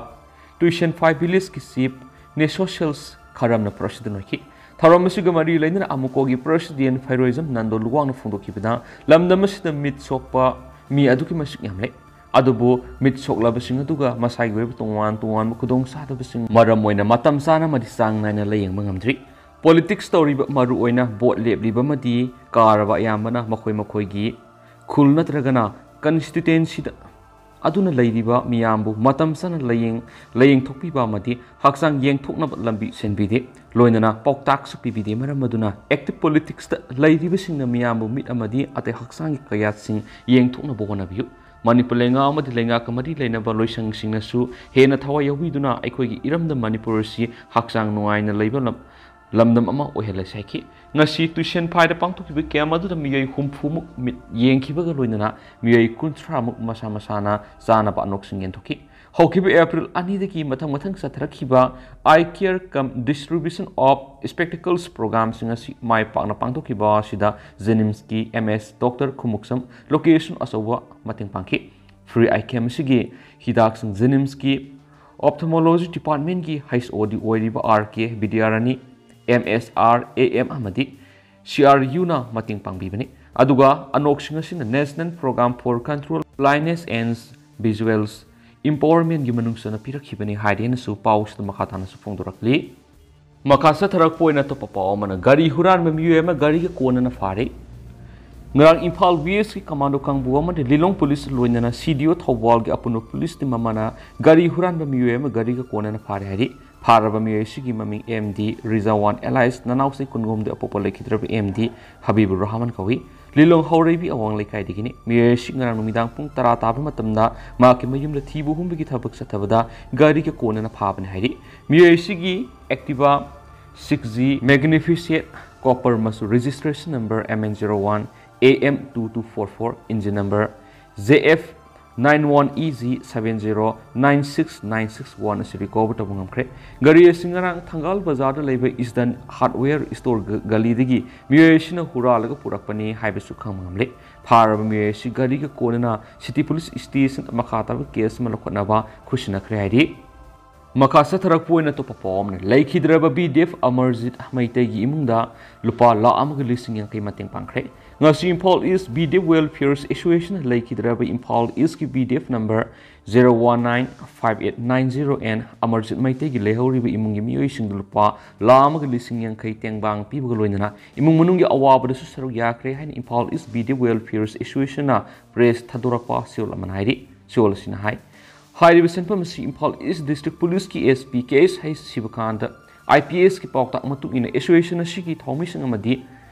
ꯇꯨꯏꯁꯦꯟ ꯐꯥꯏ ꯚꯤꯂꯦꯖꯀꯤ ꯆꯤꯐ ꯅꯦꯁꯣꯁꯦꯜꯁ ꯈꯔꯝꯅ ꯄ꯭ꯔꯁꯤꯗꯦꯟ ꯑꯣꯏꯈꯤ꯫ ꯊꯧꯔꯝ ꯑꯁꯤꯒ ꯃꯔꯤ ꯂꯩꯅꯅ ꯑꯃꯨꯀꯣꯒꯤ ꯄ꯭ꯔꯁꯤꯗꯦꯟ ꯐꯩꯔꯣꯏꯖꯝ ꯅꯟꯗꯣ ꯂꯨꯋꯥꯡꯅ ꯐꯣꯡꯗꯣꯛꯈꯤꯕꯗ, ꯂꯝꯗꯝ ꯑꯁꯤꯗ ꯃꯤꯠ ꯁꯣꯛꯄ ꯃꯤ ꯑꯗꯨꯛꯀꯤ ꯃꯁꯤꯡ ꯌꯥꯝꯂꯦ꯫ ꯑꯗꯨꯕꯨ ꯃꯤꯠ ꯁꯣꯛꯂꯕꯁꯤꯡ ꯑꯗꯨꯒ ꯃꯁꯥꯒꯤ ꯑꯣꯏꯕ ꯇꯣꯉꯥꯟ ꯇꯣꯉꯥꯟꯕ ꯈꯨꯗꯣꯡꯆꯥꯗꯕꯁꯤꯡ ꯃꯔꯝ ꯑꯣꯏꯅ ꯃꯇꯝ ꯆꯥꯅ ꯑꯃꯗꯤ ꯆꯥꯡ ꯅꯥꯏꯅ ꯂꯥꯌꯦꯡꯕ ꯉꯝꯗ꯭ꯔꯤ꯫ ꯄꯣꯂꯤꯇꯤꯛꯁ ꯇꯧꯔꯤꯕ, ꯃꯔꯨꯑꯣꯏꯅ ꯚꯣꯠ ꯂꯦꯞꯂꯤꯕ ꯑꯃꯗꯤ ꯀꯥꯔꯕ ꯑꯌꯥꯝꯕꯅ ꯃꯈꯣꯏ ꯃꯈꯣꯏꯒꯤ ꯈꯨꯜ ꯅꯠꯇ꯭ꯔꯒꯅ ꯀꯟꯁꯇꯤꯇ꯭ꯋꯦꯟꯁꯤꯗ ꯑꯗꯨꯅ ꯂꯩꯔꯤꯕ ꯃꯤꯌꯥꯝꯕꯨ ꯃꯇꯝ ꯆꯥꯅ ꯂꯥꯌꯦꯡ-, ꯂꯥꯌꯦꯡꯊꯣꯛꯄꯤꯕ ꯑꯃꯗꯤ ꯍꯛꯆꯥꯡ ꯌꯦꯡꯊꯣꯛꯅꯕ ꯂꯝꯕꯤ ꯁꯤꯟꯕꯤꯗꯦ꯫ ꯂꯣꯏꯅꯅ ꯄꯥꯎꯇꯥꯛꯁꯨ ꯄꯤꯕꯤꯗꯦ꯫ ꯃꯔꯝ ꯑꯗꯨꯅ ꯑꯦꯛꯇꯤꯚ ꯄꯣꯂꯤꯇꯤꯛꯁꯇ ꯂꯩꯔꯤꯕꯁꯤꯡꯅ ꯃꯤꯌꯥꯝꯕꯨ ꯃꯤꯠ ꯑꯃꯗꯤ ꯑꯇꯩ ꯍꯛꯆꯥꯡꯒꯤ ꯀꯌꯥꯠꯁꯤꯡ ꯌꯦꯡꯊꯣꯛꯅꯕ ꯍꯣꯠꯅꯕꯤꯌꯨ꯫ ꯃꯅꯤꯄꯨꯔ ꯂꯩꯉꯥꯛ ꯑꯃꯗꯤ ꯂꯩꯉꯥꯛꯀ ꯃꯔꯤ ꯂꯩꯅꯕ ꯂꯣꯏꯁꯪꯁꯤꯡꯅꯁꯨ ꯍꯦꯟꯅ ꯊꯋꯥꯏ ꯌꯥꯎꯕꯤꯗꯨꯅ ꯑꯩꯈꯣꯏꯒꯤ ꯏꯔꯝꯗꯝ ꯃꯅꯤꯄꯨꯔ ꯑꯁꯤ ꯍꯛꯆꯥꯡ ꯅꯨꯡꯉꯥꯏꯅ ꯂꯩꯕ ꯂꯝ-, ꯂꯝꯗꯝ ꯑꯃ ꯑꯣꯏꯍꯜꯂꯁꯤ ꯍꯥꯏꯈꯤ꯫ ꯉꯁꯤ ꯇꯨꯏꯁꯦꯟꯐꯥꯏꯗ ꯄꯥꯡꯊꯣꯛꯈꯤꯕ ꯀꯦꯝ ꯑꯗꯨꯗ ꯃꯤꯑꯣꯏ ꯍꯨꯝꯐꯨꯃꯨꯛ ꯃꯤꯠ ꯌꯦꯡꯈꯤꯕꯒ ꯂꯣꯏꯅꯅ ꯃꯤꯑꯣꯏ ꯀꯨꯟꯊ꯭ꯔꯥꯃꯨꯛ ꯃꯁꯥ ꯃꯁꯥꯅ ꯆꯥꯅꯕ ꯑꯅꯣꯛꯁꯤꯡ ꯌꯦꯟꯊꯣꯛꯈꯤ꯫ ꯍꯧꯈꯤꯕ ꯑꯦꯄ꯭ꯔꯤꯜ ꯑꯅꯤꯗꯒꯤ ꯃꯊꯪ ꯃꯊꯪ ꯆꯠꯊꯔꯛꯈꯤꯕ Eye Care cum Distribution of Spectacles programꯁꯤꯡ ꯑꯁꯤ ꯃꯥꯏ ꯄꯥꯛꯅ ꯄꯥꯡꯊꯣꯛꯈꯤꯕ ꯑꯁꯤꯗ JNIMSꯀꯤ MS Doctor ꯈꯨꯃꯨꯛꯁꯝ ꯂꯣꯀꯦꯁꯟ ꯑꯆꯧꯕ ꯃꯇꯦꯡ ꯄꯥꯡꯈꯤ꯫ Free eye camp ꯑꯁꯤꯒꯤ ꯍꯤꯗꯥꯛꯁꯤꯡ JNIMSꯀꯤ Ophthalmology Departmentꯀꯤ HOD ꯑꯣꯏꯔꯤꯕ R K ꯕꯤꯗ꯭ꯌꯥꯔꯥꯅꯤ, MSRAM ꯑꯃꯗꯤ CRUꯅ ꯃꯇꯦꯡ ꯄꯥꯡꯕꯤꯕꯅꯤ꯫ ꯑꯗꯨꯒ ꯑꯅꯣꯛꯁꯤꯡ ꯑꯁꯤꯅ National Program for Control Blindness and Visuals Empowermentꯀꯤ ꯃꯅꯨꯡ ꯆꯟꯅ ꯄꯤꯔꯛꯈꯤꯕꯅꯤ ꯍꯥꯏꯔꯦꯅꯁꯨ ꯄꯥꯎꯁꯤꯗ ꯃꯈꯥ ꯇꯥꯅꯁꯨ ꯐꯣꯡꯗꯣꯔꯛꯂꯤ꯫ ꯃꯈꯥ ꯆꯠꯊꯔꯛꯄ ꯑꯣꯏꯅ ꯑꯇꯣꯞꯄ ꯄꯥꯎ ꯑꯃꯅ, ꯒꯥꯔꯤ ꯍꯨꯔꯥꯟꯕ ꯃꯤꯑꯣꯏ ꯑꯃ ꯒꯥꯔꯤꯒ ꯀꯣꯟꯅꯅ ꯐꯥꯔꯦ꯫ ꯉꯔꯥꯡ ꯏꯝꯐꯥꯜ ꯋꯦꯁꯀꯤ ꯀꯃꯥꯟꯗꯣ ꯀꯥꯡꯕꯨ ꯑꯃꯗꯤ ꯂꯤꯂꯣꯡ ꯄꯨꯂꯤꯁ ꯂꯣꯏꯅꯅ CDO ꯊꯧꯕꯥꯜꯒꯤ ꯑꯄꯨꯟꯕ ꯄꯨꯂꯤꯁ ꯇꯤꯝ ꯑꯃꯅ ꯒꯥꯔꯤ ꯍꯨꯔꯥꯟꯕ ꯃꯤꯑꯣꯏ ꯑꯃ ꯒꯥꯔꯤꯒ ꯀꯣꯟꯅꯅ ꯐꯥꯔꯦ ꯍꯥꯏꯔꯤ꯫ ꯐꯥꯔꯕ ꯃꯤꯑꯣꯏ ꯑꯁꯤꯒꯤ ꯃꯃꯤꯡ MD ꯔꯤꯖꯥꯋꯥꯟ alias ꯅꯅꯥꯎꯁꯩ ꯀꯨꯟꯒꯣꯝꯗ ꯑꯄꯣꯛꯄ ꯂꯩꯈꯤꯗ꯭ꯔꯕ MD ꯍꯕꯤꯕꯨꯔ ꯔꯍꯃꯟ ꯀꯧꯏ꯫ ꯂꯤꯂꯣꯡ ꯍꯧꯔꯩꯕꯤ ꯑꯋꯥꯡ ꯂꯩꯀꯥꯏꯗꯒꯤꯅꯤ꯫ ꯃꯤꯑꯣꯏ ꯑꯁꯤ ꯉꯔꯥꯡ ꯅꯨꯃꯤꯗꯥꯡ ꯄꯨꯡ ꯇꯔꯥ ꯇꯥꯕ ꯃꯇꯝꯗ ꯃꯍꯥꯛꯀꯤ ꯃꯌꯨꯝꯗ ꯊꯤꯕ ꯍꯨꯝꯕꯒꯤ ꯊꯕꯛ ꯆꯠꯊꯕꯗ ꯒꯥꯔꯤꯒ ꯀꯣꯟꯅꯅ ꯐꯥꯕꯅꯤ ꯍꯥꯏꯔꯤ꯫ ꯃꯤꯑꯣꯏ ꯑꯁꯤꯒꯤ Activa six G Magnificent copper ꯃꯆꯨ, registration number MN zero one AM two two four four, engine number JF nine one EG seven zero nine six nine six one ꯑꯁꯤ recover ꯇꯧꯕ ꯉꯝꯈ꯭ꯔꯦ꯫ ꯒꯥꯔꯤ ꯑꯁꯤ ꯉꯔꯥꯡ ꯊꯪꯒꯥꯜ ꯕꯖꯥꯔꯗ ꯂꯩꯕ Eastern Hardware Store ꯒ-, ꯒꯂꯤꯗꯒꯤ ꯃꯤꯑꯣꯏ ꯑꯁꯤꯅ ꯍꯨꯔꯥꯜꯂꯒ ꯄꯨꯔꯛꯄꯅꯤ ꯍꯥꯏꯕꯁꯨ ꯈꯪꯕ ꯉꯝꯂꯦ꯫ ꯐꯥꯔꯕ ꯃꯤꯑꯣꯏ ꯑꯁꯤ ꯒꯥꯔꯤꯒ ꯀꯣꯟꯅꯅ City Police Station ꯃꯈꯥ ꯇꯥꯕ case ꯑꯃ ꯂꯧꯈꯠꯅꯕ ꯈꯨꯠꯁꯤꯟꯅꯈ꯭ꯔꯦ ꯍꯥꯏꯔꯤ꯫ ꯃꯈꯥ ꯆꯠꯊꯔꯛꯄ ꯑꯣꯏꯅ ꯑꯇꯣꯞꯄ ꯄꯥꯎ ꯑꯃꯅ, ꯂꯩꯈꯤꯗ꯭ꯔꯕ BDF ꯑꯃꯔꯖꯤꯠ ꯃꯩꯇꯩꯒꯤ ꯏꯃꯨꯡꯗ ꯂꯨꯄꯥ ꯂꯥꯈ ꯑꯃꯒ ꯂꯤꯁꯤꯡ ꯌꯥꯡꯈꯩ ꯃꯇꯦꯡ ꯄꯥꯡꯈ꯭ꯔꯦ꯫ ꯉꯁꯤ Imphal East BDF Welfare Association ꯂꯩꯈꯤꯗ꯭ꯔꯕ ꯏꯝꯐꯥꯜ East ꯀꯤ BDF number zero one nine five eight nine zero N Amarjeet ꯃꯩꯇꯩꯒꯤ ꯂꯩꯍꯧꯔꯤꯕ ꯏꯃꯨꯡꯒꯤ ꯃꯤꯑꯣꯏꯁꯤꯡꯗ ꯂꯨꯄꯥ ꯂꯥꯈ ꯑꯃꯒ ꯂꯤꯁꯤꯡ ꯌꯥꯡꯈꯩ ꯇꯦꯡꯕꯥꯡ ꯄꯤꯕꯒ ꯂꯣꯏꯅꯅ ꯏꯃꯨꯡ ꯃꯅꯨꯡꯒꯤ ꯑꯋꯥꯕꯗꯁꯨ ꯁꯔꯨꯛ ꯌꯥꯈ꯭ꯔꯦ ꯍꯥꯏꯅ Imphal East BDF Welfare Association ꯅ press ꯊꯥꯗꯣꯔꯛꯄ ꯁꯤꯑꯣꯜ ꯑꯃꯅ ꯍꯥꯏꯔꯤ꯫ ꯁꯤꯑꯣꯜ ꯑꯁꯤꯅ ꯍꯥꯏ, ꯍꯥꯏꯔꯤꯕ ꯁꯦꯟꯐꯝ ꯑꯁꯤ ꯏꯝꯐꯥꯜ East District Police ꯀꯤ SP ꯀꯦ ꯑꯦꯁ ꯍꯩꯁ ꯁꯤꯕꯀꯥꯟꯇ IPS ꯀꯤ ꯄꯥꯎꯇꯥꯛ ꯃꯇꯨꯡ ꯏꯟꯅ association ꯑꯁꯤꯒꯤ ꯊꯧꯃꯤꯁꯤꯡ ꯑꯃꯗꯤ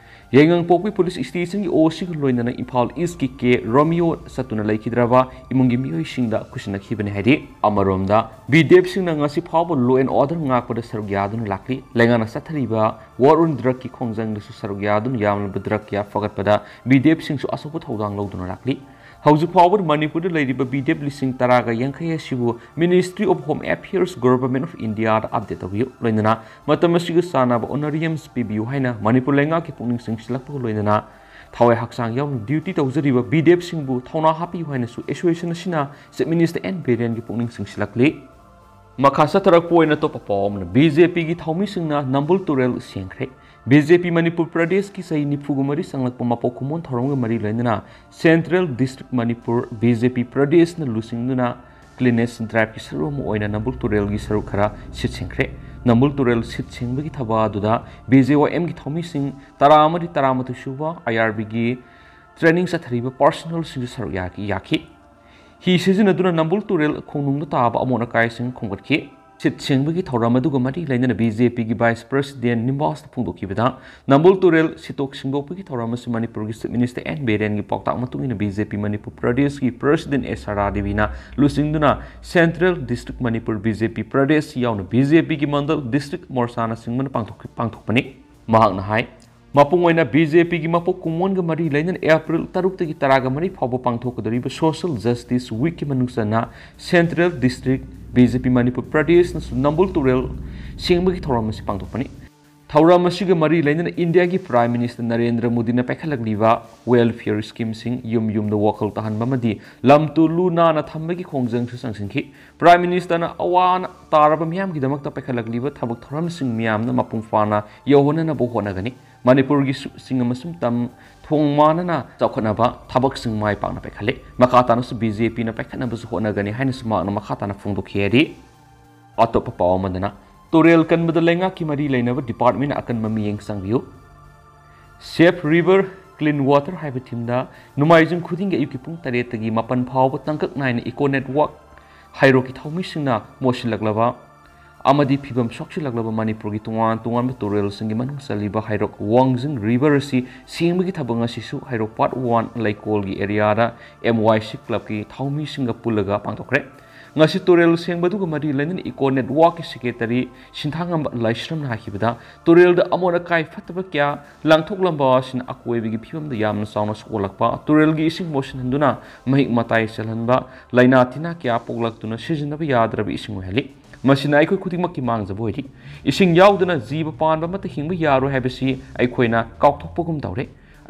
ꯌꯥꯏꯉꯪꯄꯣꯛꯄꯤ ꯄꯨꯂꯤꯁ ꯁ꯭ꯇꯦꯁꯟꯒꯤ ꯑꯣ ꯁꯤꯒ ꯂꯣꯏꯅꯅ ꯏꯝꯐꯥꯜ ꯏꯁꯀꯤ ꯀꯦ ꯔꯣꯃꯤꯌꯣ ꯆꯠꯇꯨꯅ ꯂꯩꯈꯤꯗ꯭ꯔꯕ ꯏꯃꯨꯡꯒꯤ ꯃꯤꯑꯣꯏꯁꯤꯡꯗ ꯈꯨꯠꯁꯤꯟꯅꯈꯤꯕꯅꯤ ꯍꯥꯏꯔꯤ꯫ ꯑꯃꯔꯣꯝꯗ, ꯕꯤꯗꯦꯞꯁꯤꯡꯅ ꯉꯁꯤ ꯐꯥꯎꯕ law and order ꯉꯥꯛꯄꯗ ꯁꯔꯨꯛ ꯌꯥꯗꯨꯅ ꯂꯥꯛꯂꯤ꯫ ꯂꯩꯉꯥꯛꯅ ꯆꯠꯊꯔꯤꯕ war on drugꯀꯤ ꯈꯣꯡꯖꯪꯗꯁꯨ ꯁꯔꯨꯛ ꯌꯥꯗꯨꯅ ꯌꯥꯝꯂꯕ drug ꯀꯌꯥ ꯐꯒꯠꯄꯗ ꯕꯤꯗꯦꯞꯁꯤꯡꯁꯨ ꯑꯆꯧꯕ ꯊꯧꯗꯥꯡ ꯂꯧꯗꯨꯅ ꯂꯥꯛꯂꯤ꯫ ꯍꯧꯖꯤꯛ ꯐꯥꯎꯕꯗ ꯃꯅꯤꯄꯨꯔꯗ ꯂꯩꯔꯤꯕ ꯕꯤꯗꯦꯞ ꯂꯤꯁꯤꯡ ꯇꯔꯥꯒ ꯌꯥꯡꯈꯩ ꯑꯁꯤꯕꯨ Ministry of Home Affairs, Government of Indiaꯗ update ꯇꯧꯕꯤꯌꯨ꯫ ꯂꯣꯏꯅꯅ ꯃꯇꯝ ꯑꯁꯤꯒ ꯆꯥꯟꯅꯕ honorariums ꯄꯤꯕꯤꯌꯨ ꯍꯥꯏꯅ ꯃꯅꯤꯄꯨꯔ ꯂꯩꯉꯥꯛꯀꯤ ꯄꯨꯛꯅꯤꯡ ꯆꯤꯡꯁꯤꯜꯂꯛꯄꯒ ꯂꯣꯏꯅꯅ ꯊꯋꯥꯏ ꯍꯛꯆꯥꯡ ꯌꯥꯎꯅ duty ꯇꯧꯖꯔꯤꯕ ꯕꯤꯗꯦꯞꯁꯤꯡꯕꯨ ꯊꯧꯅꯥ ꯍꯥꯞꯄꯤꯌꯨ ꯍꯥꯏꯅꯁꯨ association ꯑꯁꯤꯅ Chief Minister ꯑꯦꯟ ꯕꯤꯔꯦꯟꯒꯤ ꯄꯨꯛꯅꯤꯡ ꯆꯤꯡꯁꯤꯜꯂꯛꯂꯤ꯫ ꯃꯈꯥ ꯆꯠꯊꯔꯛꯄ ꯑꯣꯏꯅ ꯑꯇꯣꯞꯄ ꯄꯥꯎ ꯑꯃꯅ, ꯕꯤ ꯖꯦ ꯄꯤꯒꯤ ꯊꯧꯃꯤꯁꯤꯡꯅ ꯅꯝꯕꯨꯜ ꯇꯨꯔꯦꯜ ꯁꯦꯡꯈ꯭ꯔꯦ꯫ ꯕꯤ ꯖꯦ ꯄꯤ ꯃꯅꯤꯄꯨꯔ ꯄ꯭ꯔꯗꯦꯁꯀꯤ ꯆꯍꯤ ꯅꯤꯐꯨꯒ ꯃꯔꯤ ꯆꯪꯂꯛꯄ ꯃꯄꯣꯛ ꯀꯨꯝꯑꯣꯟ ꯊꯧꯔꯝꯒ ꯃꯔꯤ ꯂꯩꯅꯅ Central District Manipur B J P ꯄ꯭ꯔꯗꯦꯁꯅ ꯂꯨꯆꯤꯡꯗꯨꯅ cleanliness driveꯀꯤ ꯁꯔꯨꯛ ꯑꯃ ꯑꯣꯏꯅ ꯅꯝꯕꯨꯜ ꯇꯨꯔꯦꯜꯒꯤ ꯁꯔꯨꯛ ꯈꯔ ꯁꯤꯠ ꯁꯦꯡꯈ꯭ꯔꯦ꯫ ꯅꯝꯕꯨꯜ ꯇꯨꯔꯦꯜ ꯁꯤꯠ ꯁꯦꯡꯕꯒꯤ ꯊꯕꯛ ꯑꯗꯨꯗ ꯕꯤ ꯖꯦ ꯋꯥꯏ ꯑꯦꯝꯒꯤ ꯊꯧꯃꯤꯁꯤꯡ ꯇꯔꯥ ꯑꯃꯗꯤ ꯇꯔꯥꯃꯥꯊꯣꯏ ꯁꯨꯕ ꯑꯥꯏ ꯑꯥꯔ ꯕꯤꯒꯤ training ꯆꯠꯊꯔꯤꯕ personnelꯁꯤꯡꯁꯨ ꯁꯔꯨꯛ ꯌꯥꯈꯤ, ꯌꯥꯈꯤ꯫ ꯍꯤ ꯁꯤꯖꯤꯟꯅꯗꯨꯅ ꯅꯝꯕꯨꯜ ꯇꯨꯔꯦꯜ ꯈꯣꯡꯅꯨꯡꯗ ꯇꯥꯕ ꯑꯃꯣꯠ ꯑꯀꯥꯏꯁꯤꯡ ꯈꯣꯝꯒꯠꯈꯤ꯫ ꯁꯤꯠ ꯁꯦꯡꯕꯒꯤ ꯊꯧꯔꯝ ꯑꯗꯨꯒ ꯃꯔꯤ ꯂꯩꯅꯅ ꯕꯤ ꯖꯦ ꯄꯤꯒꯤ Vice President ꯅꯤꯝꯕꯥꯁꯅ ꯐꯣꯡꯗꯣꯛꯈꯤꯕꯗ, ꯅꯝꯕꯨꯜ ꯇꯨꯔꯦꯜ ꯁꯤꯠꯇꯣꯛ ꯁꯦꯡꯗꯣꯛꯄꯒꯤ ꯊꯧꯔꯝ ꯑꯁꯤ ꯃꯅꯤꯄꯨꯔꯒꯤ Chief Minister ꯑꯦꯟ ꯕꯤꯔꯦꯟꯒꯤ ꯄꯥꯎꯇꯥꯛ ꯃꯇꯨꯡ ꯏꯟꯅ ꯕꯤ ꯖꯦ ꯄꯤ ꯃꯅꯤꯄꯨꯔ ꯄ꯭ꯔꯗꯦꯁꯀꯤ President ꯑꯦꯁ ꯁꯔꯥ ꯗꯦꯕꯤꯅ ꯂꯨꯆꯤꯡꯗꯨꯅ Central District Manipur B J P Pradesh ꯌꯥꯎꯅ ꯕꯤ ꯖꯦ ꯄꯤꯒꯤ ꯃꯟꯗꯜ district ꯃꯣꯔꯆꯥꯅꯆꯤꯡꯕꯅ ꯄꯥꯡꯊꯣꯛ-, ꯄꯥꯡꯊꯣꯛꯄꯅꯤ꯫ ꯃꯍꯥꯛꯅ ꯍꯥꯏ, ꯃꯄꯨꯡ ꯑꯣꯏꯅ ꯕꯤ ꯖꯦ ꯄꯤꯒꯤ ꯃꯄꯣꯛ ꯀꯨꯝꯑꯣꯟꯒ ꯃꯔꯤ ꯂꯩꯅꯅ ꯑꯦꯄ꯭ꯔꯤꯜ ꯇꯔꯨꯛꯇꯒꯤ ꯇꯔꯥꯒ ꯃꯔꯤ ꯐꯥꯎꯕ ꯄꯥꯡꯊꯣꯛꯀꯗꯧꯔꯤꯕ Social Justice Weekꯀꯤ ꯃꯅꯨꯡ ꯆꯟꯅ Central District ꯕꯤ ꯖꯦ ꯄꯤ ꯃꯅꯤꯄꯨꯔ ꯄ꯭ꯔꯗꯦꯁꯅꯁꯨ ꯅꯝꯕꯨꯜ ꯇꯨꯔꯦꯜ ꯁꯦꯡꯕꯒꯤ ꯊꯧꯔꯝ ꯑꯁꯤ ꯄꯥꯡꯊꯣꯛꯄꯅꯤ꯫ ꯊꯧꯔꯝ ꯑꯁꯤꯒ ꯃꯔꯤ ꯂꯩꯅꯅ ꯏꯟꯗꯤꯌꯥꯒꯤ Prime Minister ꯅꯔꯦꯟꯗ꯭ꯔ ꯃꯣꯗꯤꯅ ꯄꯥꯏꯈꯠꯂꯛꯂꯤꯕ welfare schemeꯁꯤꯡ ꯌꯨꯝ ꯌꯨꯝꯗ ꯋꯥꯈꯜ ꯇꯥꯍꯟꯕ ꯑꯃꯗꯤ ꯂꯝ ꯇꯨ ꯂꯨ ꯅꯥꯟꯅ ꯊꯝꯕꯒꯤ ꯈꯣꯡꯖꯪꯁꯨ ꯆꯪꯁꯤꯟꯈꯤ꯫ Prime Ministerꯅ ꯑꯋꯥ ꯑꯅꯥ ꯇꯥꯔꯕ ꯃꯤꯌꯥꯝꯒꯤꯗꯃꯛꯇ ꯄꯥꯏꯈꯠꯂꯛꯂꯤꯕ ꯊꯕꯛ ꯊꯧꯔꯝꯁꯤꯡ ꯃꯤꯌꯥꯝꯅ ꯃꯄꯨꯡ ꯐꯥꯅ ꯌꯧꯍꯟꯅꯅꯕ ꯍꯣꯠꯅꯒꯅꯤ꯫ ꯃꯅꯤꯄꯨꯔꯒꯤ ꯁꯨ-, ꯁꯤꯡ ꯑꯃꯁꯨꯡ ꯇꯝ ꯊꯣꯡ ꯃꯥꯟꯅꯅ ꯆꯥꯎꯈꯠꯅꯕ ꯊꯕꯛꯁꯤꯡ ꯃꯥꯏ ꯄꯥꯛꯅ ꯄꯥꯏꯈꯠꯂꯤ꯫ ꯃꯈꯥ ꯇꯥꯅꯁꯨ ꯕꯤ ꯖꯦ ꯄꯤꯅ ꯄꯥꯏꯈꯠꯅꯕꯁꯨ ꯍꯣꯠꯅꯒꯅꯤ ꯍꯥꯏꯅꯁꯨ ꯃꯍꯥꯛꯅ ꯃꯈꯥ ꯇꯥꯅ ꯐꯣꯡꯗꯣꯛꯈꯤ ꯍꯥꯏꯔꯤ꯫ ꯑꯇꯣꯞꯄ ꯄꯥꯎ ꯑꯃꯗꯅ, ꯇꯨꯔꯦꯜ ꯀꯟꯕꯗ ꯂꯩꯉꯥꯛꯀꯤ ꯃꯔꯤ ꯂꯩꯅꯕ departmentꯅ ꯑꯀꯟꯕ ꯃꯤꯠꯌꯦꯡ ꯆꯪꯕꯤꯌꯨ꯫ Save River, Clean Water ꯍꯥꯏꯕ themeꯗ ꯅꯣꯡꯃꯥꯏꯖꯤꯡ ꯈꯨꯗꯤꯡꯒꯤ ꯑꯌꯨꯛꯀꯤ ꯄꯨꯡ ꯇꯔꯦꯠꯇꯒꯤ ꯃꯥꯄꯟ ꯐꯥꯎꯕ ꯇꯥꯡꯀꯛ ꯅꯥꯏꯅ Eco Network ꯍꯩꯔꯣꯛꯀꯤ ꯊꯧꯃꯤꯁꯤꯡꯅ ꯃꯣꯠꯁꯤꯜꯂꯛꯂꯕ ꯑꯃꯗꯤ ꯐꯤꯕꯝ ꯁꯣꯛꯆꯤꯜꯂꯛꯂꯕ ꯃꯅꯤꯄꯨꯔꯒꯤ ꯇꯣꯉꯥꯟ ꯇꯣꯉꯥꯟꯕ ꯇꯨꯔꯦꯜꯁꯤꯡꯒꯤ ꯃꯅꯨꯡ ꯆꯜꯂꯤꯕ ꯍꯩꯔꯣꯛ ꯋꯥꯡꯖꯤꯡ ꯔꯤꯚꯔ ꯑꯁꯤ ꯁꯦꯡꯕꯒꯤ ꯊꯕꯛ ꯉꯁꯤꯁꯨ ꯍꯩꯔꯣꯛ ꯄꯥꯔꯠ ꯋꯥꯟ ꯂꯩꯀꯣꯜꯒꯤ ꯑꯦꯔꯤꯌꯥꯗ ꯑꯦꯝ ꯋꯥꯏ ꯁꯤ ꯀ꯭ꯂꯕꯀꯤ ꯊꯧꯃꯤꯁꯤꯡꯒ ꯄꯨꯜꯂꯒ ꯄꯥꯡꯊꯣꯛꯈ꯭ꯔꯦ꯫ ꯉꯁꯤ ꯇꯨꯔꯦꯜ ꯁꯦꯡꯕ ꯑꯗꯨꯒ ꯃꯔꯤ ꯂꯩꯅꯅ ꯏꯀꯣ ꯅꯦꯠꯋꯥꯔꯛꯀꯤ ꯁꯦꯀ꯭ꯔꯦꯇꯔꯤ ꯁꯤꯟꯊꯥꯉꯝꯕ ꯂꯥꯏꯁ꯭ꯔꯝꯅ ꯍꯥꯏꯈꯤꯕꯗ, ꯇꯨꯔꯦꯜꯗ ꯑꯃꯣꯠ ꯑꯀꯥꯏ ꯐꯠꯇꯕ ꯀꯌꯥ ꯂꯪꯊꯣꯛꯂꯝꯕ ꯑꯁꯤꯅ ꯑꯀꯣꯏꯕꯒꯤ ꯐꯤꯕꯝꯗ ꯌꯥꯝꯅ ꯆꯥꯎꯅ ꯁꯣꯛꯍꯜꯂꯛꯄ, ꯇꯨꯔꯦꯜꯒꯤ ꯏꯁꯤꯡ ꯃꯣꯠꯁꯤꯟꯍꯟꯗꯨꯅ ꯃꯍꯤꯛ ꯃꯇꯥꯏ ꯆꯦꯜꯍꯟꯕ, ꯂꯥꯏꯅꯥ ꯇꯤꯟꯅꯥ ꯀꯌꯥ ꯄꯣꯛꯂꯛꯇꯨꯅ ꯁꯤꯖꯤꯟꯅꯕ ꯌꯥꯗ꯭ꯔꯕ ꯏꯁꯤꯡ ꯑꯣꯏꯍꯜꯂꯤ꯫ ꯃꯁꯤꯅ ꯑꯩꯈꯣꯏ ꯈꯨꯗꯤꯡꯃꯛꯀꯤ ꯃꯥꯡꯖꯕ ꯑꯣꯏꯔꯤ꯫ ꯏꯁꯤꯡ ꯌꯥꯎꯗꯅ ꯖꯤꯕ ꯄꯥꯟꯕ ꯑꯃꯠꯇ ꯍꯤꯡꯕ ꯌꯥꯔꯣꯏ ꯍꯥꯏꯕꯁꯤ ꯑꯩꯈꯣꯏꯅ ꯀꯥꯎꯊꯣꯛꯄꯒꯨꯝ ꯇꯧꯔꯦ꯫